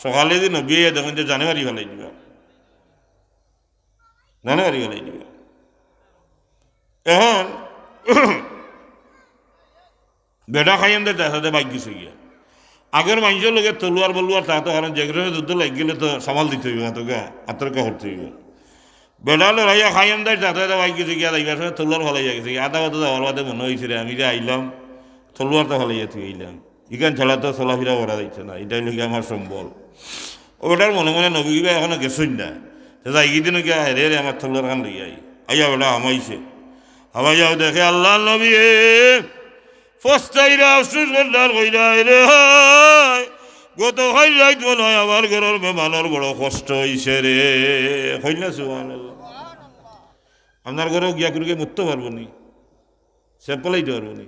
সকালে যে নবীয়ে দেখইন যে জানে মারি ফালাই দিবা। জানে মারি ফালাই দিবা। অখন বেটা খাইয়াম দে তার সাথে বাইক গেছে গিয়া। আগর মানষর লগে তলোয়ার বলোয়ার থাকতো, কারণ যে কোনো যুদ্ধ লাগি গেলে তো সামাল দিতে অইবো, আত্মরক্ষা, আত্মরক্ষা করতে অইবো। বেটা লড়াইয়া খাইয়াম দে তার সাথে বাইক গেছে গিয়া, যাইবার সময় তলোয়ার ফালাইয়া গেছে গিয়া। আধা বাটে যাওয়ার বাদে মনো অইছে রে, আমি যে আইলাম, তলোয়ার তো ফালাইয়া থুই আইলাম। ইখান ছাড়া তো চলাফিরা করা যাইতো না, ইটা অইলো গিয়া আমার সম্বল। ও বেটার মনে মনে নবী কিবা এখনো গেছইন না, তো যাই কি দিন গিয়া, "হেরে রে, আমার তলোয়ার খান লইয়া আই।" আইয়া বেটা হামাইছে, হামাইয়াও দেখে আল্লাহর নবীয়ে পস্তাইরা আফসোস করতার কইরা, "এরে হায়, গত কাইল রাইত মনে অয় আমার ঘরর মেহমানর বড় কষ্ট অইছে রে।" কইলা সুবহানাল্লাহ। আপনার ঘরো গিয়া কুনুকে মুততো পারবো নি, সেপ ফালাইতো পারবো নি?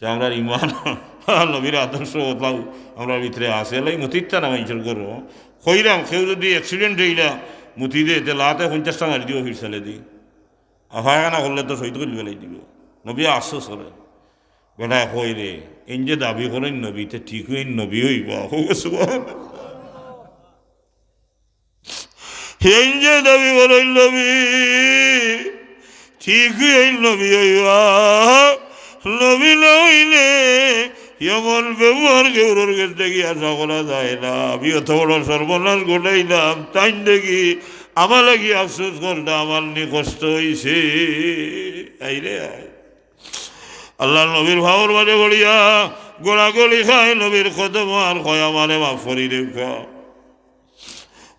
তে আমরার ইমান আর নবীর আদর্শ অতাউ আমরার ভিতরে আছে। এরলাগি মুতিতা না মানষর ঘরো। কইরাম, কেউ যুদি accident অইয়া মুতি দে, তে লাতে পঞ্চাশটা মারি দিবো ফিরসালে দি। আর পায়খানা করলে তো শহীদ করি ফালাই দিবো। নবীয়ে আফসোস করে। বেটায় কয় রে, এইন যে দাবি করইন নবী, তে ঠিক অইন নবী অইবা। কও সুবহানাল্লাহ। এইন যে দাবি করইন নবী, ঠিক অইন নবী অইবা। নবী না অইলে এমন ব্যবহার কেউরর গেছ থাকি আশা করা যায় না। আমি অত বড় সর্বনাশ ঘটাইলাম, তাইন দেখি আমার লাগি আফসোস করতা, আমার নি কষ্ট অইছে। আইরে আয়। আল্লাহর নবীর পাওর মাঝে পড়িয়া গড়াগড়ি খায়, নবীর কদমো আর কয়, "আমারে মাফ করি দেউক্কা।"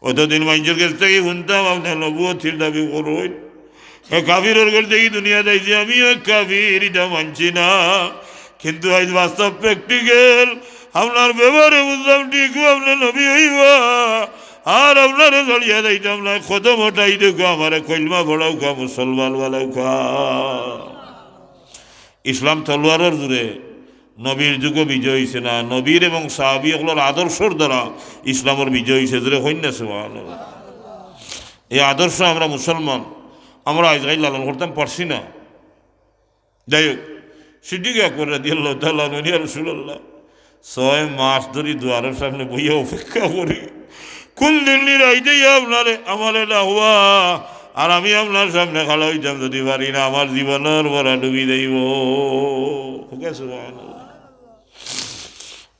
অতদিন মানষর গেছ থাকি হুনতাম, আপনে নবুয়তির দাবি করইন। হে কাফিরর গেছ থাকি দুনিয়াত আইছি, আমিও এক কাফির, ইটা মানছি না। কিন্তু আইজ বাস্তব practical, আপনার ব্যবহারে বুঝলাম ঠিকউ আপনে নবী অইবা। আর আপনারে ছাড়িয়া যাইতাম না, কদম উঠাই দেউক্কা, আমারে কলমা পড়াউক্কা, মুসলমান বানাউক্কা। ইসলাম তলোয়ারর জোরে, নবীর যুগো বিজয় অইছে না, নবীর এবং সাহাবী অকলর আদর্শর দ্বারা ইসলামর বিজয় অইছে। জোরে কইন না সুবহানাল্লাহ। এই আদর্শ আমরা মুসলমান, আমরা আইজকাইল লালন করতাম পারছি না। যাই হোক, সিদ্দিক আকবর রাদিয়াল্লাহু তাআলা আনহু, "ইয়া রাসূলুল্লাহ, ছয় মাস ধরি দুয়ারর সামনে বইয়া অপেক্ষা করি, কুন দিন নি রাইতে আপনারে, আমারে ডাকবা, আর আমি আপনার সামনে খাড়া অইতাম যুদি পারি না, আমার জীবনর ভরা ডুবি যাইবো।" কও সুবহানাল্লাহ।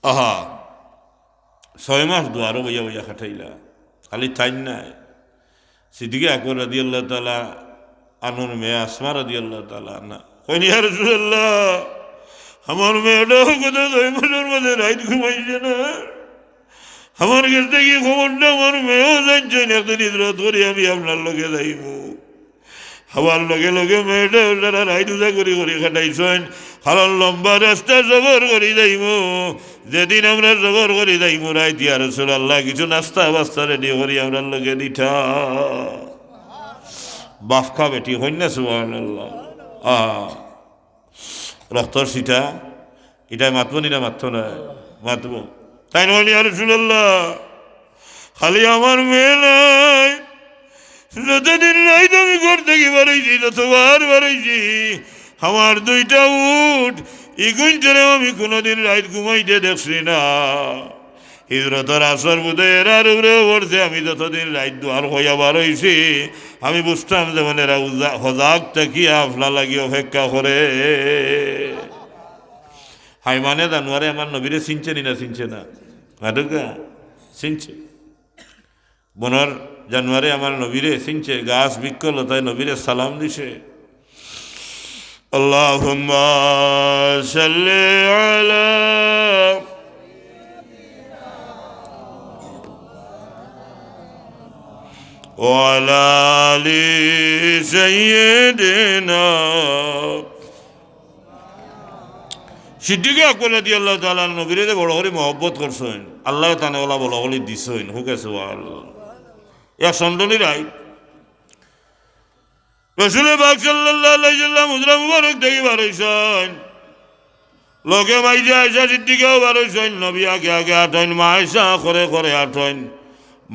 আহা, ছয় মাস দুয়ারো বইয়া বইয়া কাটাইলা, খালি তাইন নায়, সিদ্দিকে আকবর রাদিয়াল্লাহু তাআলা আনহুর মেয়ে আসমা রাদিয়াল্লাহু তাআলা আনহা কইন, "ইয়া রাসূলুল্লাহ, আমার মেয়েটাও গত ছয় মাসর মাঝে রাইত ঘুমাইছে না। আমার গেছ থাকি খবরটা আমার মেয়েও জানছইন, একদিন হিজরত করি আমি আপনার লগে যাইমু।" আমার লগে লগে মেয়েটা ওনারা রাইত উজা করি করি খাটাইছইন, কারণ লম্বা রাস্তা সফর করি যাইমু। যেদিন আমরা সফর করি যাইমু রাইত, ইয়া রাসূলুল্লাহ, কিছু নাস্তা বাস্তা রেডি করি আমরার লগে দিতা। বাফকা বেটি, কইন না সুবহানাল্লাহ। আহ, রক্তর ছিটা, ইটায় মাতবো নি না মাততো না? মাতবো। তাইন কইন, ইয়া রাসূলুল্লাহ, খালি আমার মেয়ে নায়, যতদিন রাইত আমি ঘর থাকি বারইছি, যতবার বারইছি, আমার দুইটা উট, ইগুইন্তরেও আমি কুনুদিন রাইত ঘুমাইতে দেখছি না। হিজরতর আসর বুঝে এরার উপরেও পড়ছে, আমি যতদিন রাইত দুয়ার কইয়া বারইছি, আমি বুঝতাম যেমন এরা উজা-, হজাগ থাকিয়া আপনার লাগি অপেক্ষা করে। হাইওয়ানে জানোয়ারে আমার নবীরে চিনছে নি না চিনছে না? মাতউক্কা, চিনছে। বনর জানোয়ারে আমার নবীরে চিনছে, গাছ বৃক্ষ লতায় নবীরে সালাম দিছে। আল্লাহুম্মা সাল্লি আলা ওয়া আলা আলি সাইয়্যিদিনা। সিদ্দিকে আকবর রাদিয়াল্লাহু তাআলা আনহু নবীরে যে বড় করি মহব্বত করছইন, আল্লায় তানে ওলা বড় করি দিছইন। হুকে সুবহানাল্লাহ। এক সন্ডলি রাইত রসুলে পাক সাল্লাল্লাহু আলাইহি ওয়াসাল্লাম হুজরা মুবারক থাকি বারইছইন। লগে মাইজে আয়েশা সিদ্দিকাও বারইছইন। নবী আগে আগে আটইন, মা আয়েশা খরে খরে আটইন।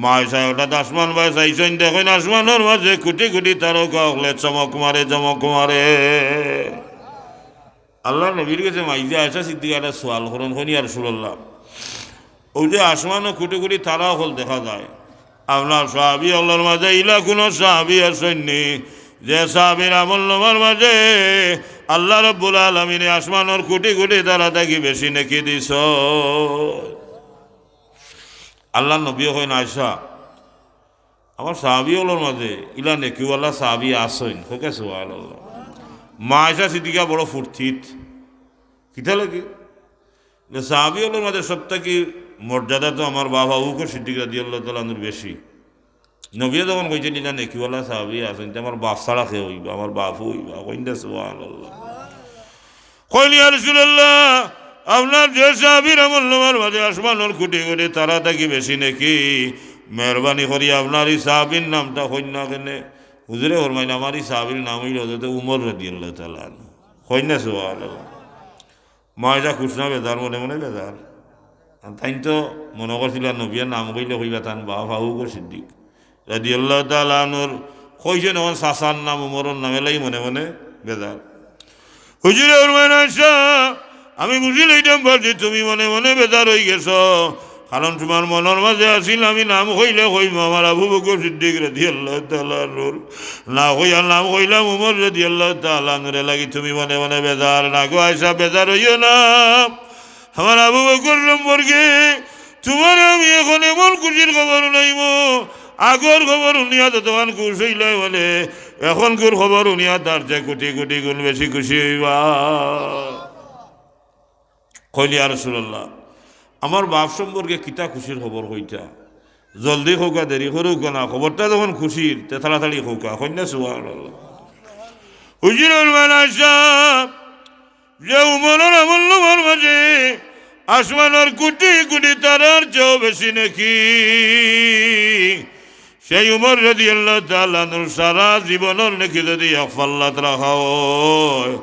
মা আয়েশায় হঠাৎ আসমান বায় চাইছইন, দেখইন আসমানর মাজে কুটি কুটি তারকা অকলে চমক মারে, চমক মারে। আল্লার নবীর গেছে মাইজে আয়েশা সিদ্দিকা একটা সওয়াল করইন, কইন, ইয়া রাসূলুল্লাহ, অউ যে আসমানো কুটি কুটি তারা অকল দেখা যায়, আপনার সাহাবী অকলর মাজে ইলা কুনু সাহাবী আছইন নি, যে সাহাবীর আমলনামার মাজে আল্লাহ রাব্বুল আলামিনে আসমানর কুটি কুটি তারা থাকি বেশি নেকি দিছইন? আল্লার নবীয়ে কইন, আয়েশা, আমার সাহাবী অকলর মাজে ইলা নেকিওয়ালা সাহাবী আছইন। হুকে সুবহানাল্লাহ। মা আয়েশা সিদ্দিকা বড় ফুর্তিত। কিতা লাগি? যে সাহাবী অকলর মাজে সব থাকি মর্যাদা তো আমার বাফ আবু বকর সিদ্দিক রাদিয়াল্লাহু তাআলা আনহুর বেশি। নবীয়ে যখন কইছইন, ইলা নেকিওয়ালা সাহাবী আছইন, তে আমার বাফ ছাড়া কে অইবা? আমার বাফও অইবা। কইন না সুবহানাল্লাহ। কইন, ইয়া রাসূলুল্লাহ, আপনার যে সাহাবীর আমলনামার মাজে আসমানর কুটি কুটি তারা থাকি বেশি নেকি, মেহেরবানি করি আপনার ই সাহাবীর নামটা কইন না কেনে? হুজুরে ফরমাইন, আমার ই সাহাবীর নাম অইলো হযরত উমর রাদিয়াল্লাহু তাআলা আনহু। কইন না সুবহানাল্লাহ। মা আয়েশা খুশ না বেজার? মনে মনে বেজার। আর তাইন তো মনো করছিলা নবীয়ে নাম কইলে কইবা তান বাফ আবু বকর সিদ্দিক রাদিয়াল্লাহু তাআলা আনহুর। কইছইন অখন চাচার নাম, উমরর নাম, এরলাগি মনে মনে বেজার। হুজুরে ফরমাইন, আয়েশা, আমি বুঝি লইতাম পারছি তুমি মনে মনে বেজার অইগেছো, কারণ তুমার মনর মাজে আছিল আমি নাম কইলে কইমু আমার আবু বকর সিদ্দিক রাদিয়াল্লাহু তাআলা আনহুর, না কইয়া নাম কইলাম উমর রাদিয়াল্লাহু তাআলা আনহুর, এরলাগি তুমি মনে মনে বেজার। না গো আয়েশা, বেজার অইও না। আমার আবু বকর সম্পর্কে তুমারে আমি অখন এমন খুশির খবর হুনাইমু, আগর খবর হুনিয়া যতখান খুশ অইলায় বলে, অখনকুর খবর হুনিয়া তার চেয়ে কুটি কুটি গুণ বেশি খুশি অইবা। কইলা, ইয়া রাসূলুল্লাহ, আমার বাফ সম্পর্কে কিতা খুশির খবর কইতা? জলদি কউক্কা, দেরি করউক্কা না, খবরটা যখন খুশির, তে তাড়াতাড়ি কউক্কা। কইন না সুবহানাল্লাহ। হুজুরে ফরমাইন, আয়েশা, যে উমরর আমলনামার মাজে আসমানর কুটি কুটি তারার চেয়েও বেশি নেকি, সেই উমর রাদিয়াল্লাহু তাআলা আনহুর সারা জীবনর নেকি যুদি এক পাল্লাত রাখা অয়,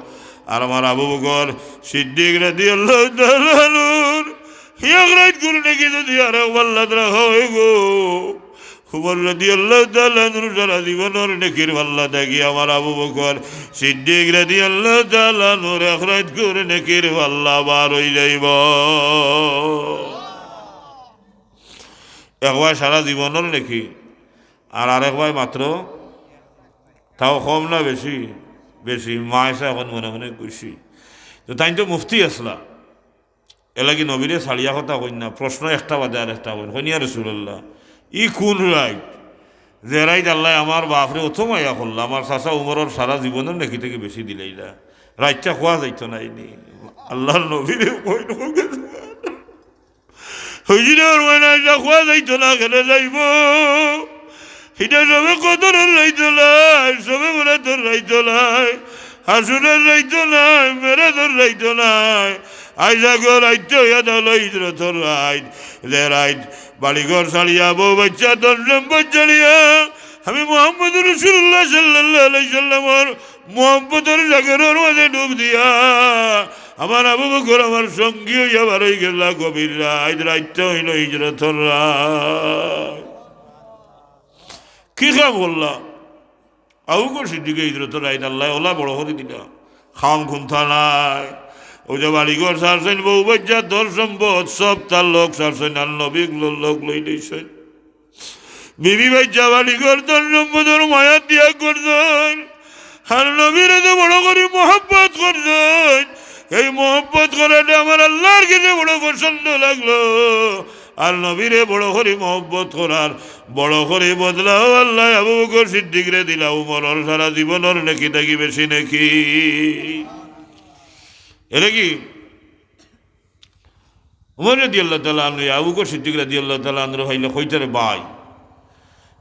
আর আমার আবু বকর সিদ্দিক রাদিয়াল্লাহু তাআলা আনহুর এক রাইতকুর নেকি যুদি আরক পাল্লাত রাখা অয় গো, উমর রাদিয়াল্লাহু তাআলা আনহুর সারা জীবনর নেকির পাল্লা থাকি আমার আবু বকর সিদ্দিক রাদিয়াল্লাহু তাআলা আনহুর এক রাইতকুর নেকির পাল্লা বার অইযাইবো। একবার সারা জীবনর নেকি, আর আরেকবার মাত্র, তাও কম না বেশি? বেশি। মা আয়েশা অখন মনে মনে খুশি। তো তাইন তো মুফতি আছলা, এরলাগি নবীরে ছাড়িয়া কথা কইন না, প্রশ্ন একটা বাদে আরেকটা কইন। কইন, ইয়া রাসূলুল্লাহ, ই কুন রাইত, যে রাইত আল্লায় আমার বাফরে অত মায়া করলা, আমার চাচা উমরর সারা জীবনর নেকি থাকি বেশি দিলাইলা, রাইতটা কওয়া যাইতো নায় নি? আল্লার নবীরে কইন। হুজুরে ফরমাইন, ইটা কওয়া যাইতো না, কেনে যাইবো? ইটা শবে কদরর রাইতো নায়, শবে বরাতর রাইতো নায়, আশুরার রাইতো নায়, মেরাজর রাইতো নায়। আইজ আগে রাইত অইয়া থাকলো হিজরতর রাইত। যে রাইত বাড়িঘর ছাড়িয়া, বউ বাচ্চা, ধন সম্পদ ছাড়িয়া, আমি মুহাম্মদুর রাসূলুল্লাহ সাল্লাল্লাহু আলাইহি সাল্লামর মহব্বতর সাগরর মাঝে ডুব দিয়া আমার আবু বকর আমার সঙ্গী অইয়া বার অই গেলা গভীর রাইত, রাইতটা অইলো হিজরতর রাইত। কি কাম করলা? আবু বকর সিদ্দিকে হিজরতর রাইত আল্লায় অলা বড় করি দিলা। কাম কুন্তা নাই। অউ যে বাড়িঘর ছাড়ছইন, বউ বাচ্চা, ধন সম্পদ সব তার লগ ছাড়ছইন, আর নবীর লগ লইলাইছইন। বিবি বাচ্চা বাড়িঘর ধন সম্পদর মায়া ত্যাগ করছইন, আর নবীরে যে বড় করি মহব্বত করছইন, এই মহব্বত করাটা আমার আল্লার গেছে বড় পছন্দ লাগলো। আর নবীরে বড় করি মহব্বত করার বড় করি বদলাও আল্লায় আবু বকর সিদ্দিকরে দিলা, উমরর সারা জীবনর নেকি থাকি বেশি নেকি। এরে কি? উমর রাদিয়াল্লাহু তাআলা আনহু, আবু বকর সিদ্দিক রাদিয়াল্লাহু তাআলা আনহুরে পাইলে কইতা, "রে ভাই,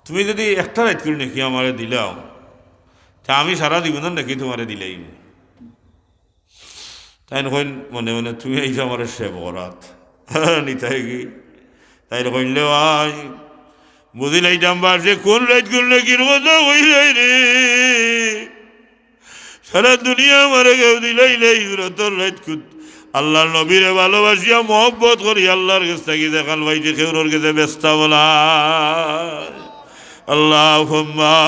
তুমি যদি একটা রাইত করি নেকি আমারে দিলাও, তে আমি সারা জীবনর নেকি তুমারে দিলাইমু।" তাইন কইন মনে মনে, "তুমি আইছো আমারে সেভ করাত।" নিতায় কি? তাইন কইন, "লে ভাই, বুঝিলাইতাম পারছি কুন রাইত কুন নেকির কথা কইলাই রে।" সারা দুনিয়া আমারে কেউ দিলাইলে হিজরতর রাইত কুত-, আল্লার নবীরে ভালোবাসিয়া মহব্বত করি আল্লার গেছ থাকি যেখান পাইছি কেউরর গেছে বেচতাম নায়। আল্লাহুম্মা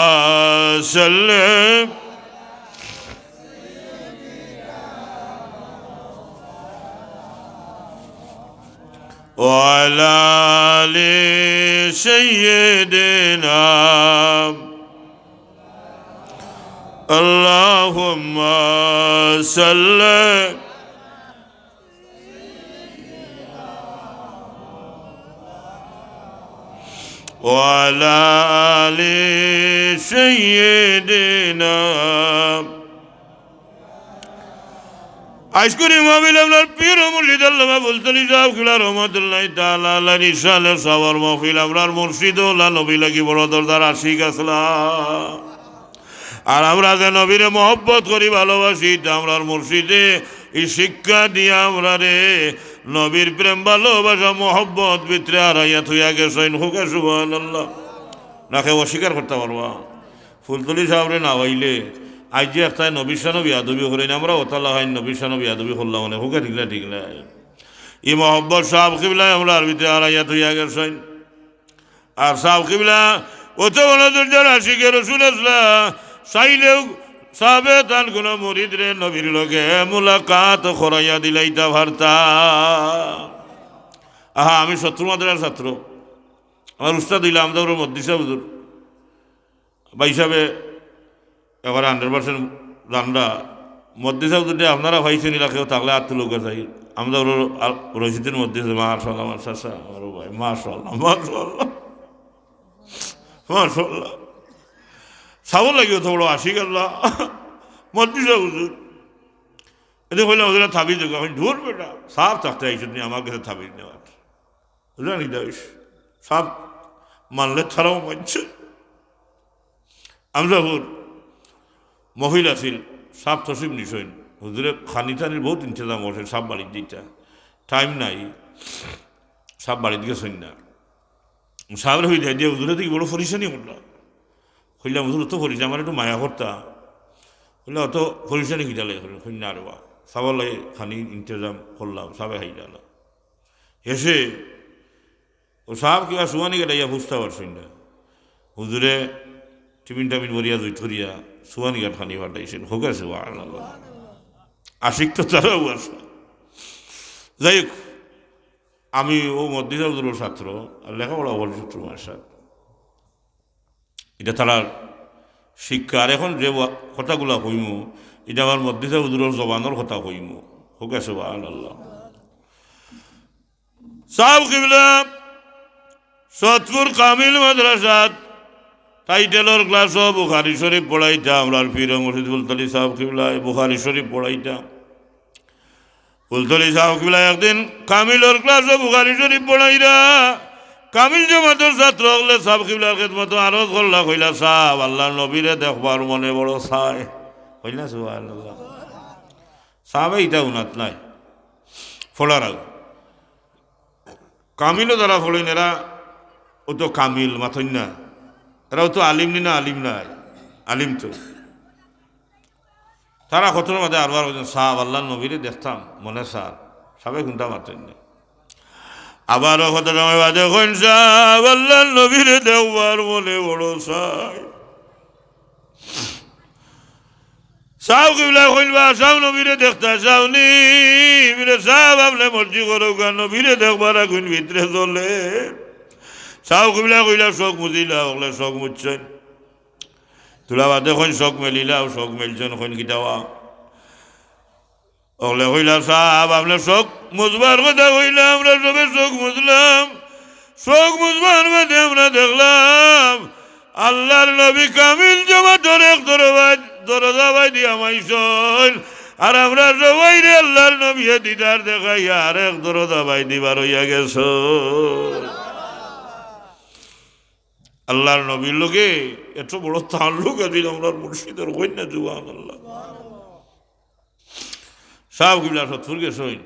সাল্লি ওয়া আলা আলি সাইয়্যিদিনা। আল্লাহুম্মা সাল্লি ওয়া আলা আলি সাইয়্যিদিনা। আইজকুর ই মাহফিল আমরার পীর ও মুর্শিদ আল্লামা ফুলতলি সাহেব কিবলা রহমতুল্লাহি তাআলা আলাইহির ইরশাদে সওয়াবর মাহফিল। আমরার মুর্শিদ অলা নবী লাগি বড় দরদার আশিক আছলা। আর আমরা যে নবীরে মহব্বত করি ভালোবাসি, ইতা আমরার মুর্শিদে ই শিক্ষা দিয়া আমরারে নবীর প্রেম ভালোবাসা মহব্বত ভিতরে হারাইয়া থইয়া গেছইন। কউক্কা সুবহানাল্লাহ। না কেউ অস্বীকার করতা পারবা? ফুলতলি সাহেবরে না পাইলে আইজ যে একটায় নবীর শানো বেয়াদবি করইন, আমরা অতালা খাইন নবীর শানো বেয়াদবি করলাম মানে, কউক্কা ঠিক না, ঠিক না? ই মহব্বত সাহেব কিবলায় আমরার ভিতরে হারাইয়া থইয়া গেছইন। আর সাহেব কিবলা অত বড় দরজার আশিকে রসুল আছলা, চাইলেউ সাহেবে তান কুনু মুরিদরে নবীর লগে মুলাকাত করাইয়া দিলাইতা পারতা। আহা, আমি শত্রু মাদ্রাসার ছাত্র, আমার উস্তাদ অইলা আমদাউরর মদ্রিসা হুজুর। ভাই সাহেবে একবারে hundred percent জানরা। মদ্রিসা হুজুররে আপনারা পাইছইন, ইলা কেউ থাকলে আত তুলউক্কা চাই। আমদাউরর রশিদুর মদ্রিসা, মাশাআল্লাহ, মাশাআল্লাহ, আমার ভাই, মাশাআল্লাহ, মাশাআল্লাহ, মাশাআল্লাহ। সাহেবর লাগি অত বড় আশিক আছলা, মদ্রিসা হুজুর। এতে কইলাম, "হুজুর, তাবিজ দেউক্কা।" কইন, "ধুর বেটা, সাহেব থাকতে আইছইন নি আমার গেছে তাবিজ নেওয়াত।" বুঝলা নি দাস? সাহেব মানলে তারাও মানছে। আমজাপুর মহফিল আছিল, সাহেব তশরিফ নিছইন। হুজুরে খানি টানির বউত ইন্তেজাম করছইন, সাহেব বাড়িত দিতা। টাইম নাই, সাহেব বাড়িত গেছইন না। সাহেবরে কইলা দিয়া, "হুজুরে দেখি বড় পরেশানি করলা।" কইলাম, "হুজুর, অত পরেশানি, আমারে একটু মায়া করতা।" কইলা, "অত পরেশানি কিতার লাগি?" কইন, "না রে বা, সাহেবর লাগি খানি ইন্তেজাম করলাম, সাহেবে খাইলা না।" এসে ও সাহেব কিবা সুয়ানি ঘাট আইয়া বুঝতা পারছইন না। হুজুরে টিফিন টাফিন ভরিয়া জুইত করিয়া সুয়ানি ঘাট খানি পাঠাইছইন। কউক্কা সুবহানাল্লাহ। আশিক তো তারাও আছে। যাই হোক, আমি অউ মদ্রিসা হুজুরর ছাত্র, আর লেখাপড়া করি ছোট্ট মাদ্রাসাত। ইটা তারার শিক্ষা। আর এখন যে ওয়া-, কথাগুলা কইমু, ইটা আমার মদ্রিসা হুজুরর জবানর কথা কইমু। কউক্কা সুবহানাল্লাহ। সাহেব কিবলা সৎপুর কামিল মাদ্রাসাত টাইটেলর ক্লাসও বুখারী শরীফ পড়াইতা। আমরার পীর মুর্শিদ ফুলতলি সাহেব কিবলায় বুখারী শরীফ পড়াইতা। ফুলতলি সাহেব কিবলা একদিন কামিলর ক্লাসও বুখারী শরীফ পড়াইরা, কামিল জমাতর ছাত্র অকলে সাব কিবলার খেদমতো আরজ করলা, কইলা, "সাব, আল্লার নবীরে দেখবার মনে বড় চায়।" কইলা, "সুবহানাল্লাহ।" সাবে ইতা হুনাত নাই, ফড়ার আগে। কামিলও যারা ফড়ইন, এরা ও তো কামিল, মাতইন না। এরাও তো আলিম নি না, আলিম নায়, আলিম তো। তারা কতর মাঝে আরবার কইছইন, "সাব, আল্লার নবীরে দেখতাম, মনে চার।" সাবে কুনটা মাতইন না। আবারও কত সময় বাদে কইন, "সাব, আল্লার নবীরে দেখবার মনে বড় চায়।" সাব কিবলায় কইন, "বা, সাব নবীরে দেখতা চাও নি?" বলে, "সাব, আপনে মর্জি করউক্কা, নবীরে দেখবার আগুইন ভিতরে জ্বলে।" সাব কিবলায় কইলা, "চউখ মুজিলা।" অকলে চউখ মুজছইন। তুলা বাদে কইন, "চউখ মেলিলা।" চউখ মেলছইন, কইন, "কিতা বা?" অকলে কইলা, "সাব, আপনে চউখ মুজবার কথা কইলা, আমরা সবে চউখ মুজলাম। চউখ মুজবার বাদে আমরা দেখলাম, আল্লার নবী কামিল জমাতর এক দরবায়-, দরজা বাইদি হামাইছইন, আর আমরা সবাইরে আল্লার নবীয়ে দিদার দেখাইয়া আর এক দরজা বাইদি বারইয়া গেছইন।" আল্লার নবীর লগে এত বড় তাল্লুক আছিল আমরার মুর্শিদর, কইন না সুবহানাল্লাহ। সাব কিবলা সতপুর গেছইন,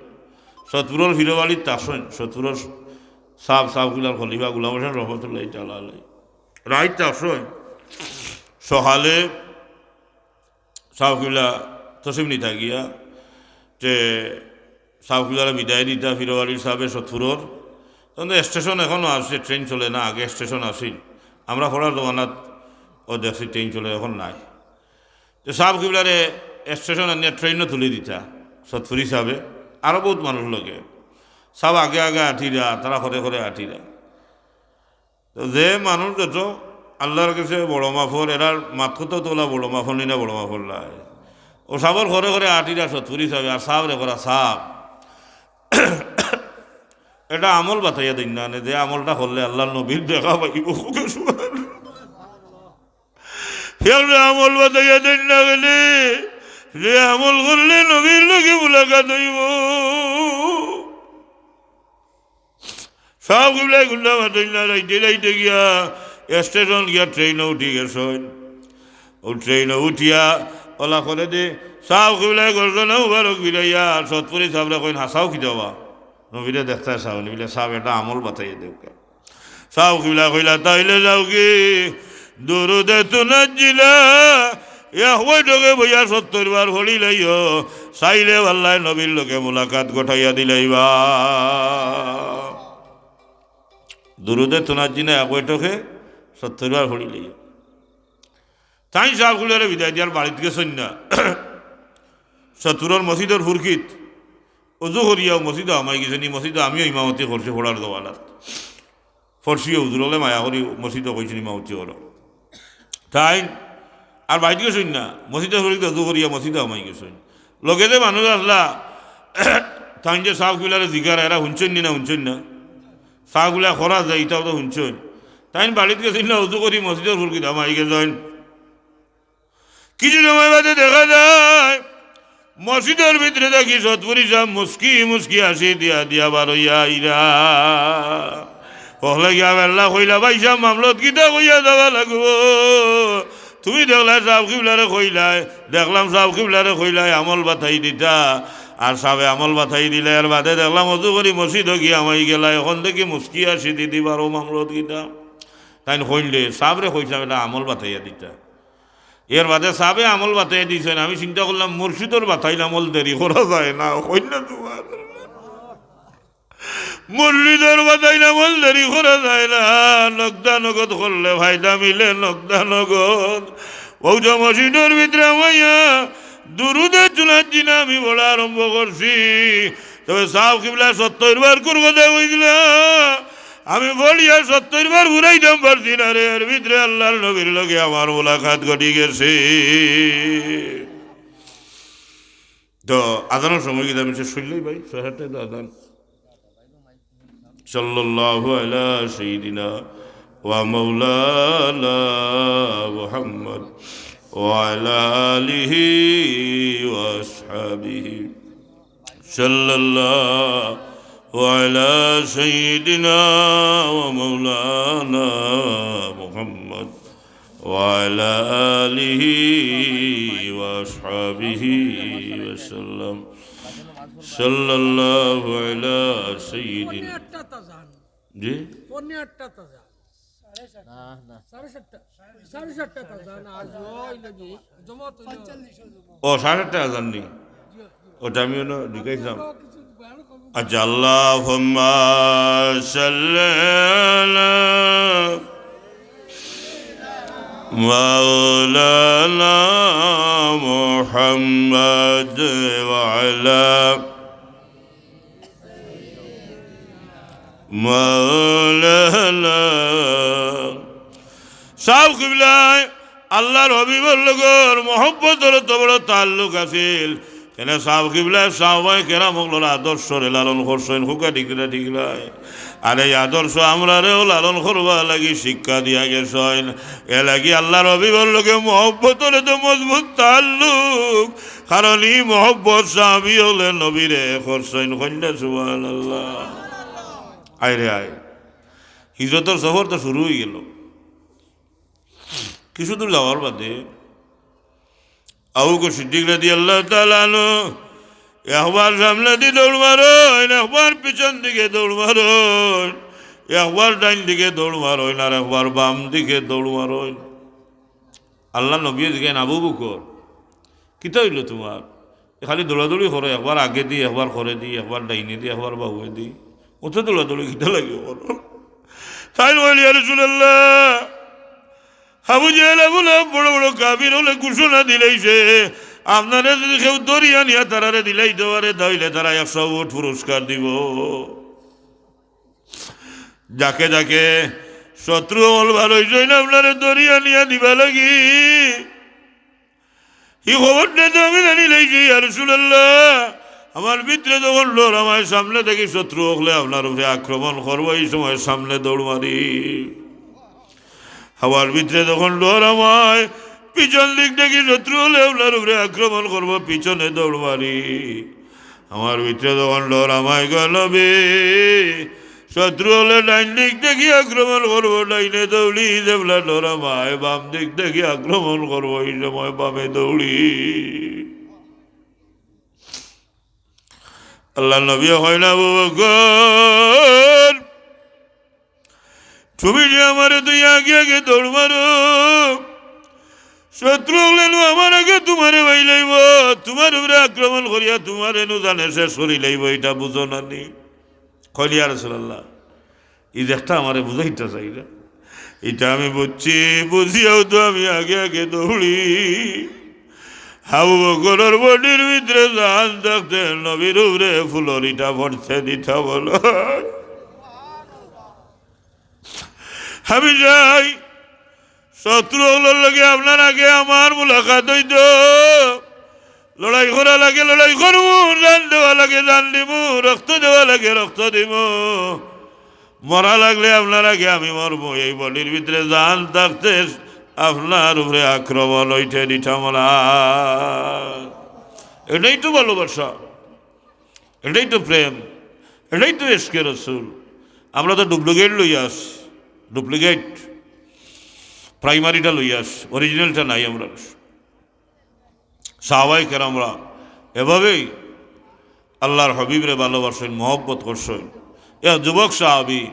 সতপুরর ফিরবাড়িত থাকছইন, সতপুরর সাব, সাব কিবলার খলিফা গুলাম হোসেন রহমতুল্লাহি তাআলা আলাইহি। রাইত থাকছইন, সকালে সাব কিবলা তশরিফ নিতা গিয়া, তে সাব কিবলারে বিদায় দিতা ফিরবাড়ির সাবে সতপুরর। তখন তো স্টেশন এখনো আছে, ট্রেন চলে না, আগে স্টেশন আছিল। আমরা পড়ার জমানাত ও দেখছি ট্রেন চলে, এখন নাই। তো সাব কিবলারে স্টেশন আনিয়া ট্রেনও তুলি দিতা সতপুরি সাবে, আরো বহুত মানুষ লগে। সাব আগে আগে আটিরা, তারা করে করে আটিরা। তো যে মানুষ যত আল্লার গেছে বড় মাফর, এরার মাত কথা তো অলা বড় মাফর নি না, বড় মাফর লাই। ও সাবর করে করে আটিরা সতপুরি সাবে, আর সাবরে করা, "সাব, এটা আমল বাতাইয়া দেইন না, যে আমলটা করলে আল্লার নবীর দেখা পাইব।" একটা আমল বাতাইয়া দেইন না গেলে, যে আমল করলে নবীর লগে মুলাকাত অইব। সাব কিবলায় কুনটা মাতইন না, যাইতে যাইতে গিয়া স্টেশন গিয়া ট্রেনও উঠি গেছইন। ও ট্রেনও উঠিয়া অলা করে দে, সাব কিবলায় গর্দন মুবারক ফিরাইয়া সতপুরি সাবরে কইন, "হাছাউ কিতা বা? নবীরে দেখতা চাও নি?" বলে, "সাব, এটা আমল বাতাইয়া দেউক্কা।" সাব কিবলা কইলা, "তাইলে যাওগি, দুরুদে তুনাজ্জিলা এক বৈঠকে বইয়া সত্তইর বার পড়িলাইও, চাইলে আল্লায় নবীর লগে মুলাকাত ঘটাইয়া দিলাইবা।" দুরুদে তুনাজ্জিলা এক বৈঠকে সত্তইর বার পড়িলাইও। তাইন সাব কিবলারে বিদায় দিয়ার বাড়িত গেছইন না। সতপুরর মসজিদর ফুরকিত অজু করিয়াও মসজিদো হামাই গেছইন, ই মসজিদো আমিও ইমামতি করছি পড়ার জমানাত। পড়ছি হুজুর অকলে মায়া করি মসজিদো কইছইন ইমামতি করো। তাইন আর বাড়িত গেছইন না, মসজিদর ফুরকিত অজু করিয়া মসজিদো হামাই গেছইন। লগে যে মানুষ আছলা, তাইন যে সাব কিবলারে জিকার, এরা হুনছইন নি না হুনছইন না? সাব কিবলায় করা যায়, ইতাও তো হুনছইন। তাইন বাড়িত গেছইন না, অজু করি মসজিদর ফুরকিত হামাই গেছইন। কিছু সময় বাদে দেখা যায়, মসজিদর ভিতরে দেখি সতপুরি সাব মুস্কি মুস্কি হাসি দিয়া দিয়া বারইয়া আইরা। অকলে গিয়া বেল্লা কইলা, "ভাই সাব, মামলত কিতা কইয়া যাওয়া লাগবো? তুমি দেখলায় সাব কিবলারে কইলায়, দেখলাম সাব কিবলারে কইলায় আমল বাতাই দিতা, আর সাবে আমল বাতাই দিলা, এর বাদে দেখলাম অজু করি মসজিদো গিয়া হামাই গেলা, এখন দেখি মুস্কি হাসি দি দি বারো, মামলত কিতা?" তাইন কইলে, "সাবরে কইছলাম এটা আমল বাতাইয়া দিতা।" এর বাদে সাবে আমল বাতাই দিছইন। আমি চিন্তা করলাম, মুর্শিদর বাতাইল আমল দেরি করা যায় না, কইন না তোমার। মুর্শিদর বাতাইল আমল দেরি করা যায় না, নগদা নগদ করলে ফায়দা মিলে, নগদা নগদ। অউ যে মসজিদর ভিতরে হামাইয়া দুরুদে তুনাজ্জিলা আমি পড়া আরম্ভ করছি, তবে সাব কিবলায় সত্তইর বার কুর কথা কইছলা, আমি পড়িয়া সত্তইর বার ফুরাইতাম পারছি না রে, এর ভিতরে আল্লার নবীর লগে আমার মুলাকাত ঘটি গেছে। তো আজানর সময় কিন্তু আমি শেষ করলেই ভাই, ছয় আটটায় তো আজান। সাল্লাল্লাহু আলা সাইয়্যিদিনা ওয়া মাওলানা মুহাম্মদ ওয়া আলা আলিহি ওয়া আসহাবিহি। সাল্লাল্লাহু وعلى سيدنا ومولانا محمد وعلى آله وأصحابه وسلم. صلى الله على سيدنا. পৌনে আটটা তো যান। জি? পৌনে আটটা তো যান। না, না। সাড়ে সাতটা। সাড়ে সাতটা তো যান। আর ওই নাকি জমাত হইল। ও, সাড়ে সাতটা আজান নি? ওটা আমি অনো ঢুকাইছিলাম। আচ্ছা, اللهم صل على مولانا محمد وعلى مولانا। সাব কিবলায় আল্লাহর হাবিবর লগর মহব্বতর অত বড় তাল্লুক আছিল। কেনে সাব কিবলায় সাহাবায়ে কেরাম অকলর আদর্শরে লালন করছইন, খুকা ঠিক না ঠিক নায়? আর এই আদর্শ আমরারেও লালন করবার লাগি শিক্ষা দিয়া গেছইন। এর লাগি আল্লাহর হাবিবর লগে মহব্বতর অত মজবুত তাল্লুক, কারণ ই মহব্বত সাহাবি অকলে নবীরে করছইন। কইন না সুবহানাল্লাহ। আয় রে আয়, হিজরতর সফর তো শুরু অই গেল। কিছু দূর যাওয়ার বাদে আবু বকর সিদ্দিক রাদিয়াল্লাহু তাআলা আনহু একবার সামনেদি দৌড় মারইন, একবার পিছন দিকে দৌড় মারইন, একবার ডাইন দিকে দৌড় মারইন, আর একবার বাম দিকে দৌড় মারইন। আল্লাহর নবীয়ে জিগাইন, "আবু বকর, কিতা অইলো তুমার? এ খালি দৌড়াদৌড়ি করো, একবার আগেদি, একবার করেদি, একবার ডাইনেদি, একবার বাউয়েদি। অত দৌড়াদৌড়ি কিতা লাগি করো?" তাইন কইলা, "ইয়া রাসূলুল্লাহ, আবু জেহেল, আবু লাহাব, বড় বড় কাফির অকলে ঘোষণা দিলাইছে, আপনারে যদি কেউ ধরিয়া নিয়া তারারে দিলাইতো পারে, তা অইলে তারা একশো উট পুরস্কার দিবো।" যাকে যাকে শত্রু অকল বার অইছইন আপনারে ধরিয়া নিয়া দিবা লাগি। ই খবরটা তো আমি জানিলাইছি, ইয়া রাসূলুল্লাহ। আমার ভিতরে তখন ডর হামায়, সামনে দেখি শত্রু অকলে আপনার উপরে আক্রমণ করবো, ই সময় সামনে দৌড় মারি। আমার ভিতরে তখন ডর হামায়, পিছন দিক দেখি শত্রু অকলে আপনার উপরে আক্রমণ করবো, পিছনে দৌড় মারি। আমার ভিতরে তখন ডর হামায় গো নবী, শত্রু অকলে ডাইন দিক দেখি আক্রমণ করবো, ডাইনে দৌড়ি, যেবলা ডর হামায়, বাম দিক দেখি আক্রমণ করবো, ই সময় বামে দৌড়ি। আল্লাহর নবীয়ে কইন, "আবু বকর, তুমি যে আমারে থইয়া আগে আগে দৌড় মারো, শত্রু অকলে নু আমার আগে তুমারে পাইলাইবো, তুমার উপরে আক্রমণ করিয়া তুমারে নু জানে শেষ করিলাইবো, ইটা বুঝো না নি?" কইন, "ইয়া রাসূলুল্লাহ, ই দেখটা আমারে বুঝাইতা চাইরা, ইটা আমি বুঝছি, বুঝিয়াউ তো আমি আগে আগে দৌড়ি।" আবু বকরর বডির ভিতরে জান থাকতে নবীর উপরে ফুলর ইটা পড়তে দিতা বলো। আমি যাই, শত্রু অকলর লগে আপনার আগে আমার মুলাকাত অইতো। লড়াই করা লাগে, লড়াই করমু, জান দেওয়া লাগে, জান দিমু, রক্ত দেওয়া লাগে, রক্ত দিমু। মরা লাগলে আপনার আগে আমি মরমু। এই বডির ভিতরে জান থাকতে আপনার উপরে আক্রমণ অইতে দিতাম না। এটাই তো ভালোবাসা। এটাই তো প্রেম, এটাই তো ইশকে রসুল। আমরা তো ডুপ্লিকেট লইয়া আছি, ডুপ্লিকেট, প্রাইমারিটা লইয়া আছি, অরিজিনালটা নাই আমরার। সাহাবায়ে কেরামরা এভাবেই আল্লাহর হাবিবরে ভালোবাসইন, মহব্বত করছইন। এক যুবক সাহাবী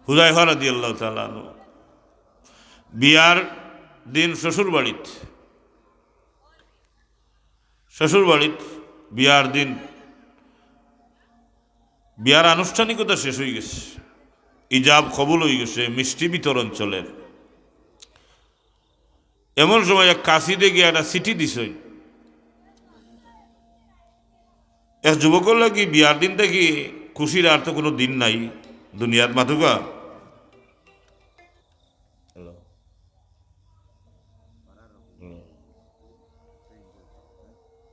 হুযায়ফা রাদিয়াল্লাহু তাআলা আনহু বিয়ার দিন শ্বশুর বাড়িত শ্বশুর বাড়িত বিয়ার দিন, বিয়ার আনুষ্ঠানিকতা শেষ অই গেছে, ইজাব কবুল অই গেছে, মিষ্টি বিতরণ চলের। এমন সময় এক কাছিদে গিয়া একটা চিঠি দিছইন, এক যুবকর লাগি বিয়ার দিন থাকি খুশির আর তো কুনু দিন নাই দুনিয়াত, মাতুকা। হ্যালো। হুম।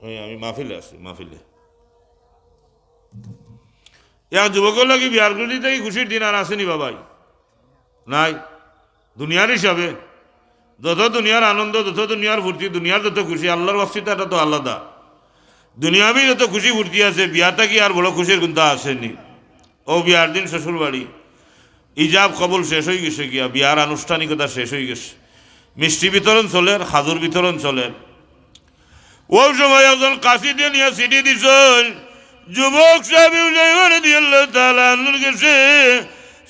ওই আমি মাহফিলে আছি, মাহফিলে। এক যুবকর লাগি বিয়ার দিন থাকি খুশির দিন আর আছে নি বাবাই? নাই। দুনিয়ার হিসাবে যত দুনিয়ার আনন্দ, যত দুনিয়ার ফুর্তি, দুনিয়ার যত খুশি, আল্লাহর ওয়াসিতা এটা তো আলাদা। দুনিয়াবি যত খুশি ফুর্তি আছে, বিয়া থাকি আর বড় খুশির কুন্তা আছে নি? অউ বিয়ার দিন শ্বশুর বাড়ি, ইজাব কবুল শেষ অইগেছে গিয়া, বিয়ার আনুষ্ঠানিকতা শেষ অইগেছে, মিষ্টি বিতরণ চলের, খাজুর বিতরণ চলের। অউ সময় একজন কাসিদে নিয়া চিঠি দিছইন যুবক সাহাবী হুযায়ফা রাদিয়াল্লাহু তাআলা আনহুর গেছে।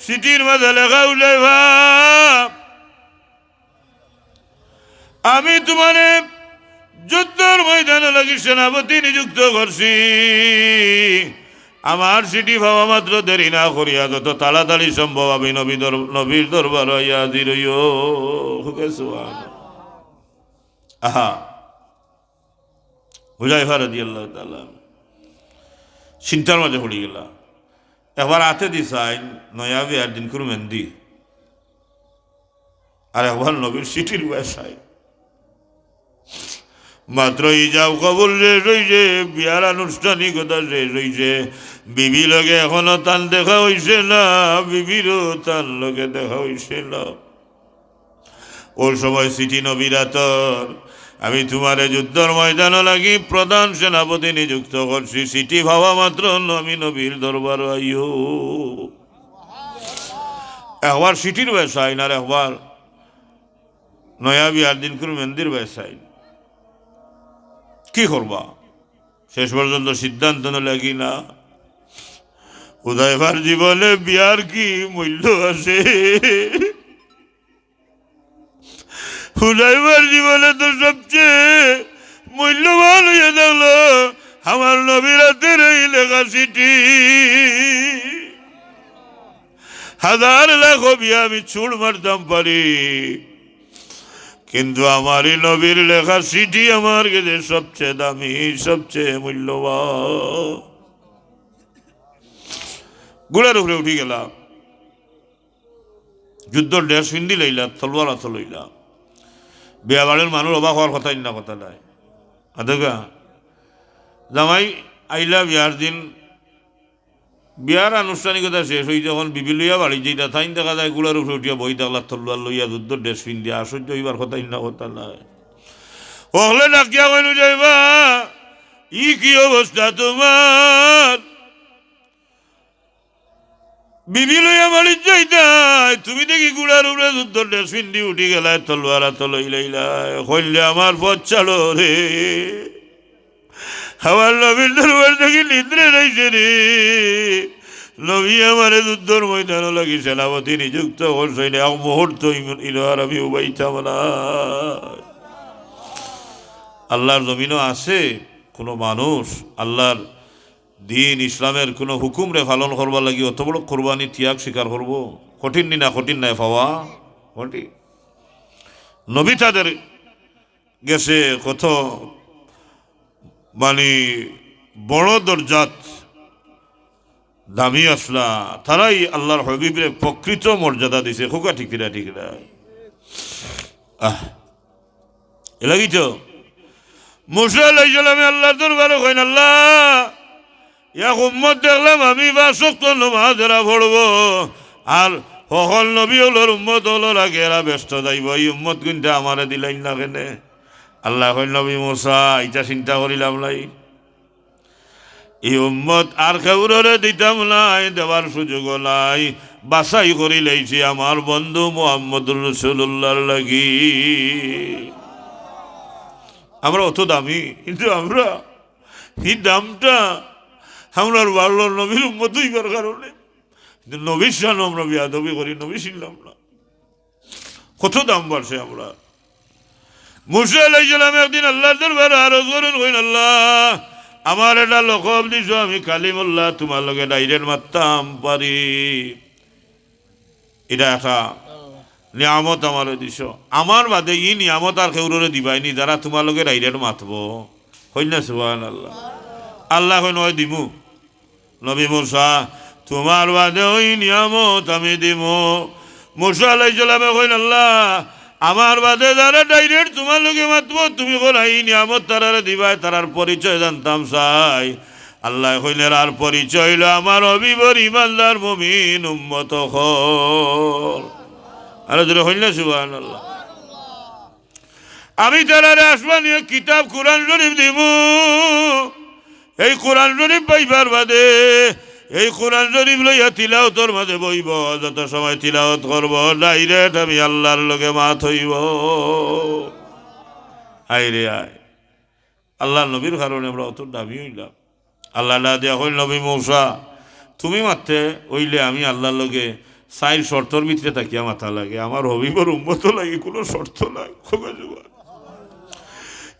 চিঠির মাঝে লেখা, "হুযায়ফা, আমি তুমারে যুদ্ধর ময়দানো লাগি সেনাপতি নিযুক্ত করছি। আমার চিঠি পাওয়া মাত্র দেরি না করিয়া যত তাড়াতাড়ি সম্ভব আমি নবী দর-, নবীর দরবারো আইয়া হাজির অইও।" হুকে সুবহান। আহা। হুযায়ফা রাদিয়াল্লাহু তাআলা আনহু চিন্তার মাঝে পড়ি গেলা। একবার আতে দিছইন নয়া বিয়ার দিনকুর মেন্দি, আর একবার নবীর চিঠির বায় চাইন। মাত্র ইজাব কবুল শেষ অইছে, বিয়ার আনুষ্ঠানিকতা শেষ অইছে, বিবি লগে এখনো তান দেখা অইছে না, বিবিরও তান লগে দেখা অইছে না। অউ সময় চিঠি নবীর আতর, "আমি তুমারে যুদ্ধর ময়দানো লাগি প্রধান সেনাপতি নিযুক্ত করছি, চিঠি পাওয়া মাত্র আমি নবীর দরবারো আইও।" একবার চিঠির বায় চাইন আর একবার নয়া বিয়ার দিনকুর মেন্দির বায় চাইন। কি করবা? শেষ পর্যন্ত সিদ্ধান্ত নিলা কি না, হুযায়ফার জীবনে বিয়ার কি মূল্য আছে? হুযায়ফার জীবনে তো সবচেয়ে মূল্যবান অইয়া থাকলো আমার নবীর আতর এই লেখা চিঠি। হাজার লাখ বিয়া আমি ছুড় মারতাম পারি, কিন্তু আমার এই নবীর লেখা চিঠি আমার গেছে সবচেয়ে দামি, সবচেয়ে মূল্যবান। ঘুড়ার উপরে উঠি গেলা, যুদ্ধর ড্রেস পিন্দি লইলা, তলোয়ার আতো লইলা। বিয়া বাড়ির মানুষ অবাক অওয়ার কথা, ইন্না কথা নাই। আদগা জামাই আইলা বিয়ার দিন, বিয়ার আনুষ্ঠানিকতা শেষ অইতে অখন বিবি লইয়া বাড়িত যাইতা, তাইন দেখা যায় ঘুড়ার উপরে উঠিয়া বই থাকলা, তলোয়ার লইয়া, যুদ্ধর ড্রেস পিন্দিয়া। আশ্চর্য অইবার কথা, ইন্না কথা নাই। অকলে ডাকিয়া কইন, "হুযায়ফা, ই কি অবস্থা তুমার? বিবি লইয়া বাড়িত যাইতায়, তুমি দেখি ঘুড়ার উপরে যুদ্ধর ড্রেস পিন্দি উঠি গেলায়, তলোয়ার আতো লইলাইলায়।" কইলে, "আমার পথ ছাড়ো রে, আমার নবীর দরবার থাকি নিদ্রা নাইছে রে। নবী আমারে যুদ্ধর ময়দানো লাগি সেনাপতি নিযুক্ত করছইন, এক মুহূর্ত ইন-, ইনো আর আমি উবাইতাম না।" আল্লাহর জমিনো আছে কুনু মানুষ আল্লাহর দিন ইসলামের কুনু হুকুমরে পালন করবার লাগি অত বড় কুরবানি ত্যাগ স্বীকার করবো? কঠিন নি না? কঠিন নায় পাওয়া? কঠিন। নবী তাদের গেছে কত, মানে, বড় দরজাত দামি আছলা, তারাই আল্লাহর হাবিবরে প্রকৃত মর্যাদা দিছে। খুকা ঠিক কিনা? ঠিক না? আহ, এলাগি তো মুসা আলাইহিস সালামে আল্লাহর দরবারে কইন, "আল্লাহ, এক উম্মত দেখলাম আমি পাঁচ ওয়াক্ত নমাজ এরা পড়বো, আর হকল নবী অকলর উম্মত অকলর আগে এরা বেহেস্তো যাইবো, এই উম্মত কুনটা আমারে দিলাইন না কেনে?" আল্লায় কইন, "নবী মুসা, ইটা চিন্তা করিলাম নাই।" ই উম্মত আর কেউররে দিতাম নায়, দেওয়ার সুযোগও নাই, বাছাই করি লাইছি আমার বন্ধু মুহাম্মদুর রাসূলুল্লাহর লাগি। আমরা অত দামি, কিন্তু আমরা ই দামটা আমরার বাড়লো নবীর উম্মত অইবার কারণে, কিন্তু নবীর শানো আমরা বেয়াদবি করি, নবী চিনলাম না। কত দাম বাড়ছে আমরা। মুসা আলাইহিস সালাম একদিন আল্লাহর দরবারে আরজ করইন, কইন, "আল্লাহ, আমার এটা লকব দিছো, আমি কালিমুল্লাহ, তুমার লগে direct মাততাম পারি। এটা একটা নিয়ামত আমারে দিছো। আমার বাদে ই নিয়ামত আর কেউররে দিবায়নি, যারা তুমার লগে direct মাতবো।" কইন না সুবহানাল্লাহ। আল্লায় কইন, "অয় দিমু।" নবী মুসা, "তুমার বাদে অউ নিয়ামত আমি দিমু।" মুসা আলাইহিস সালামে কইন, "আল্লাহ, আমার বাদে যারা direct তুমার লগে মাতবো, তুমি কইলায় ই নিয়ামত তারারে দিবায়, তারার পরিচয় জানতাম চাই।" আল্লায় কইন, "এরার পরিচয় অইলো আমার হাবিবর ইমানদার মুমিন উম্মত অকল।" আরো জোরে কইন না সুবহানাল্লাহ। আমি তারারে আসমানি এক কিতাব কোরআন শরীফ দিমু। এই কোরআন শরীফ পাইবার বাদে, এই কোরআন শরীফ লইয়া তিলাওতর মাঝে বইব, যত সময় তিলাওত করব, direct আমি আল্লাহর লগে মাত অইব। আয় রে আয়, আল্লাহর নবীর কারণে আমরা অত দামি অইলাম। আল্লাহ ডাক দিয়া কইল, "নবী মূসা, তুমি মাততে অইলে আমি আল্লাহর লগে চাইর শর্তর ভিতরে থাকিয়া মাতা লাগে, আমার হবিবর উম্মতর লাগি কোনো শর্ত নাই।" খুব জোয়ান।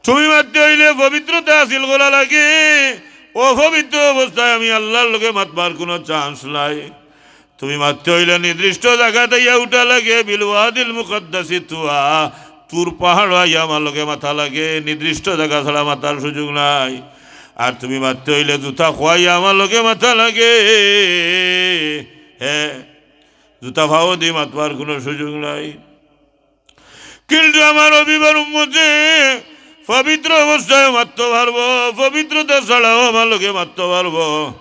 তুমি মাততে অইলে পবিত্রতা হাসিল করা লাগে। অপবিত্র অবস্থায় আমি আল্লাহর লগে মাতবার কোনো chance নাই। তুমি মাততে অইলে নির্দিষ্ট জাগাত আইয়া উঠা লাগে, বিল ওয়াদিল মুকাদ্দাসি তুয়া, তুর পাহাড়ো আইয়া আমার লগে মাতা লাগে, নির্দিষ্ট জাগা ছাড়া মাতার সুযোগ নাই। আর তুমি মাততে অইলে জুতা খুয়াইয়া আমার লগে মাতা লাগে, হ্যাঁ, জুতা ফাও দি মাতবার কোনো সুযোগ নাই। কিন্তু আমার হবিবর উম্মতে পবিত্র অবস্থায় মাততে পারবো, পবিত্রতা ছাড়াও আমার লগে মাততে পারবো।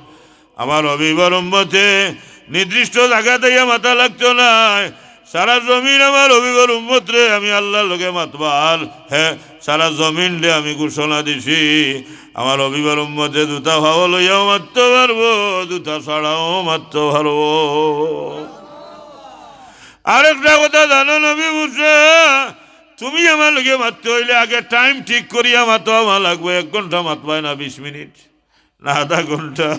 আমার হবিবর উম্মতে নির্দিষ্ট জাগাত আইয়া মাতা লাগতো নায়। সারা জমিন আমার হবিবর উম্মতরে আমি আল্লাহর লগে মাতবার, হ্যাঁ, সারা জমিনরে আমি ঘোষণা দিছি, আমার হবিবর উম্মতে জুতা ফাও লইয়াও মাততে পারবো, জুতা ছাড়াও মাততে পারবো। আরেকটা কথা জানো নবী মূসা, তুমি আমার লগে মাততে অইলে আগে time ঠিক করিয়া মাতো, আমার লাগবো এক ঘন্টা মাতবায় না বিশ মিনিট, না আধা ঘন্টা।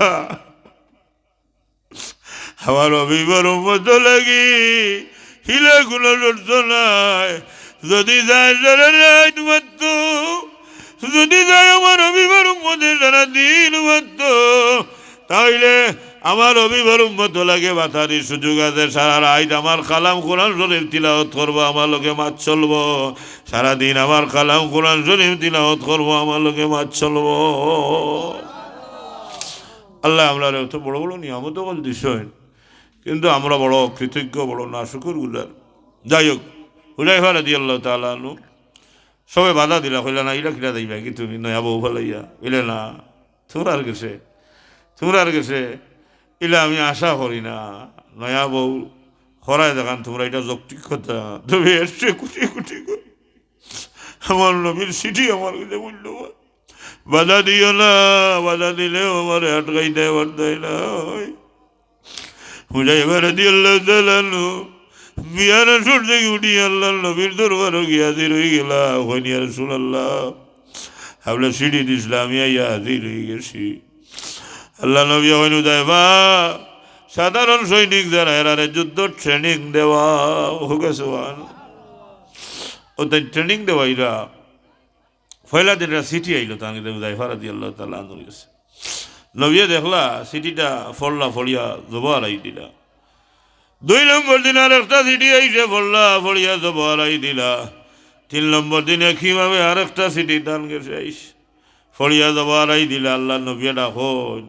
আমার হবিবর উম্মত লাগি হিলা কোনো শর্ত নাই। যদি যায় সারা রাইত মাততো, যদি যায় আমার হবিবর উম্মতে সারা দিন মাততো, তাইলে আমার হবিবর উম্মত লাগে মাতারি সুযোগ আছে। সারা রাইত আমার কালাম কোরআন শরীফ তিলাওত করবো, আমার লগে মাত চলবো। সারা দিন আমার কালাম কোরআন শরীফ তিলাওত করবো, আমার লগে মাত চলবো। আল্লাহ আমরারে অত বড় বড় নিয়ামত অকল দিছইন, কিন্তু আমরা বড় কৃতজ্ঞ, বড় নাশুকুর গুজার। যাই হোক, হুজাইফা রাদিয়াল্লাহু তাআলা আনহু সবে বাধা দিলা, কইলা, "না, ইলা কিলা যাইবা কি তুমি নয়া বউ ফালাইয়া?" ইলে, "না, তুমরার গেছে, তুমরার গেছে ইলা আমি আশা করি না। নয়া বউ খরায় দেখান তুমরা, ইটা যৌক্তিক কথা। তবে এর চেয়ে কোটি কোটি গুণ আমার নবীর চিঠি আমার কাছে মূল্যবান। বাধা দিও না, বাধা দিলেও আমারে আটকাইতে পারতায় না।" হুজাইফা রাদিয়াল্লাহু তাআলা আনহু বিয়ার আসর থাকি উঠি আল্লাহর নবীর দরবারো গিয়া হাজির অইগেলা। কইন, "ইয়া রাসূলুল্লাহ, আপনে চিঠি দিছলা, আমি আইয়া হাজির অইগেছি।" আল্লাহর নবী কইন, "হুজাইফা, সাধারণ সৈনিক যারা, এরারে যুদ্ধ training দেওয়া।" অউ গেছে ওয়ান। অউ তাইন training দেওয়াইরা। পয়লা দিন রাইত চিঠি আইলো তান গেছে হুজাইফা রাদিয়াল্লাহু তাআলা আনহুর গেছে। নবীয়ে দেখলা, চিঠিটা পড়লা, পড়িয়া জবো হারাই দিলা। দুই নম্বর দিন আরেকটা চিঠি আইছে, পড়লা, পড়িয়া জবো হারাই দিলা। তিন নম্বর দিন একইভাবে আরেকটা চিঠি তান গেছে আইছে, পড়িয়া জবো হারাই দিলা। আল্লাহর নবীয়ে ডাকইন,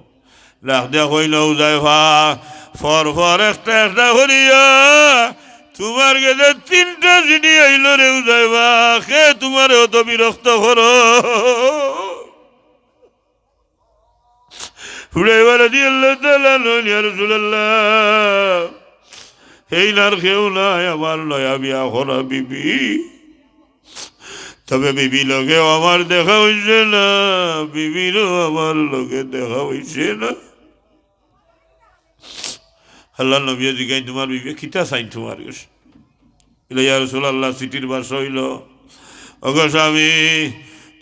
ডাক দিয়া কইন, "হুজাইফা, পর পর একটা একটা করিয়া তুমার গেছে তিনটা চিঠি আইলো রে হুজাইফা, কে তুমারে অত বিরক্ত করো?" হুজাইফা রাদিয়াল্লাহু তাআলা আনহু, "ইয়া রাসূলুল্লাহ, এইন আর কেউ নাই, আমার নয়া বিয়া করা বিবি। তবে বিবি লগেও আমার দেখা অইছে না, বিবিরও আমার লগে দেখা অইছে না।" আল্লাহর নবীয়ে জিগাইন, "তুমার বিবিয়ে কিতা চাইন তুমার গেছে?" ইলা, "ইয়া রাসূলুল্লাহ, চিঠির ভাষা অইলো, 'ওগো স্বামী,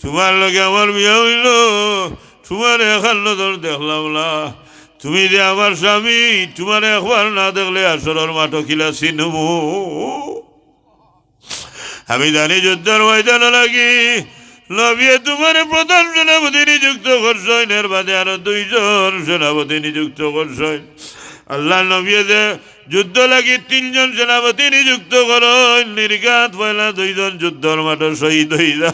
তুমার লগে আমার বিয়া অইলো, তুমারে এখান নজর দেখলাম না। তুমি যে আমার স্বামী, তুমারে একবার না দেখলে হাশরর মাঠো কিলা চিনমু?'" আমি জানি যুদ্ধর ময়দানো লাগি নবীয়ে তুমারে প্রধান সেনাপতি নিযুক্ত করছইন, এর বাদে আরো দুইজন সেনাপতি নিযুক্ত করছইন। আল্লাহর নবীয়ে যে যুদ্ধ লাগি তিনজন সেনাপতি নিযুক্ত করইন, নির্ঘাত পয়লা দুইজন যুদ্ধর মাঠো শহীদ অইরা।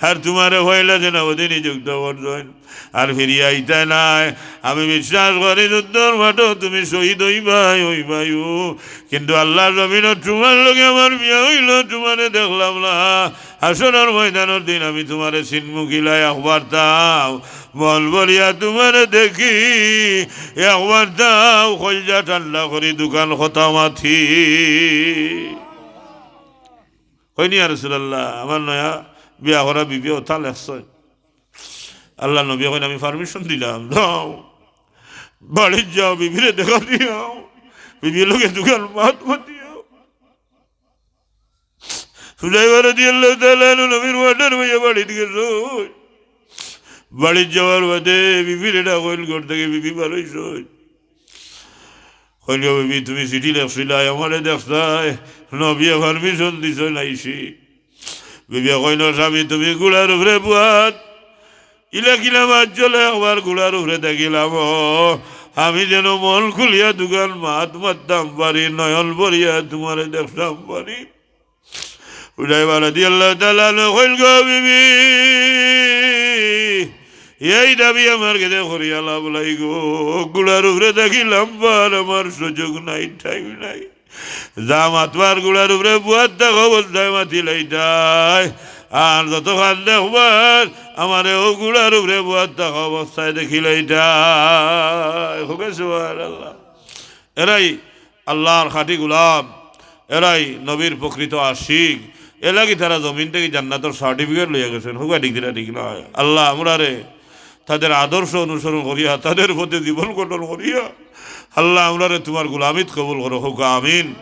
আর তুমারে পয়লা সেনাপতি নিযুক্ত করছইন। আর ফিরিয়া আইতায় নায়। আমি বিশ্বাস করি যুদ্ধর মাঠো তুমি শহীদ অইবায়, অইবায়উ। কিন্তু আল্লাহর জমিনো তুমার লগে আমার বিয়া অইলো, তুমারে দেখলাম না। হাশরর ময়দানর দিন আমি তুমারে চিনমু কিলা, একবার তাও মন ভরিয়া তুমারে দেখি, একবার তাও কইলজা ঠান্ডা করি দুখান কথা মাতি। কইন, "ইয়া রাসূলুল্লাহ, আমার নয়া বিয়া করা বিবিয়ে অতা লেখছইন।" আল্লার নবী কইন, "আমি permission দিলাম, যাও, বাড়িত যাও, বিবিরে দেখা দিয়াও, বিবির লগে দুখান মাত মাতিয়াও।" হুজাইফা রাদিয়াল্লাহু তাআলা আনহু নবীর order পাইয়া বাড়িত গেছইন। বাড়িত যাওয়ার বাদে বিবিরে ডাকইন, ঘর থাকি বিবি বার অইছইন। কইল, "বিবি, তুমি চিঠি লেখছিলায়, আমারে দেখছায়, নবীয়ে permission দিছইন আইছি।" বিবিয়ে কইন, "স্বামী, তুমি ঘুড়ার উপরে বওয়াত, ইলা কিলা মাত চলে, একবার ঘুড়ার উপরে থাকিলাম, ও, আমি যেন মন খুলিয়া দুখান মাত মাততাম পারি, নয়ন ভরিয়া তুমারে দেখতাম পারি।" হুজাইফা রাদিয়াল্লাহু তাআলা আনহু কইল, "গো বিবি, এই দাবি আমার গেছে করিয়া লাভ নাই গো, ঘুড়ার উপরে থাকি লাম্বার আমার সুযোগ নাই, time নাই। যা মাতবার ঘুড়ার উপরে বওয়াত থাকা অবস্থায় মাতিলাইতায়, আর যতখান দেখবার আমারে অউ ঘুড়ার উপরে বওয়াত থাকা অবস্থায় দেখিলাইতায়।" কউক্কা সুবহানাল্লাহ। এরাই আল্লার খাঁটি গোলাম, এরাই নবীর প্রকৃত আশিক। এরলাগি তারা জমিন থাকি জান্নাতর certificate লইয়া গেছইন। কউক্কা ঠিক না ঠিক নায়? আল্লাহ আমরারে তাদের আদর্শ অনুসরণ করিয়া, তাদের পথে জীবন গঠন করিয়া, আল্লাহ আমরারে তুমার গোলামিত কবুল করো, কউক্কা আমিন।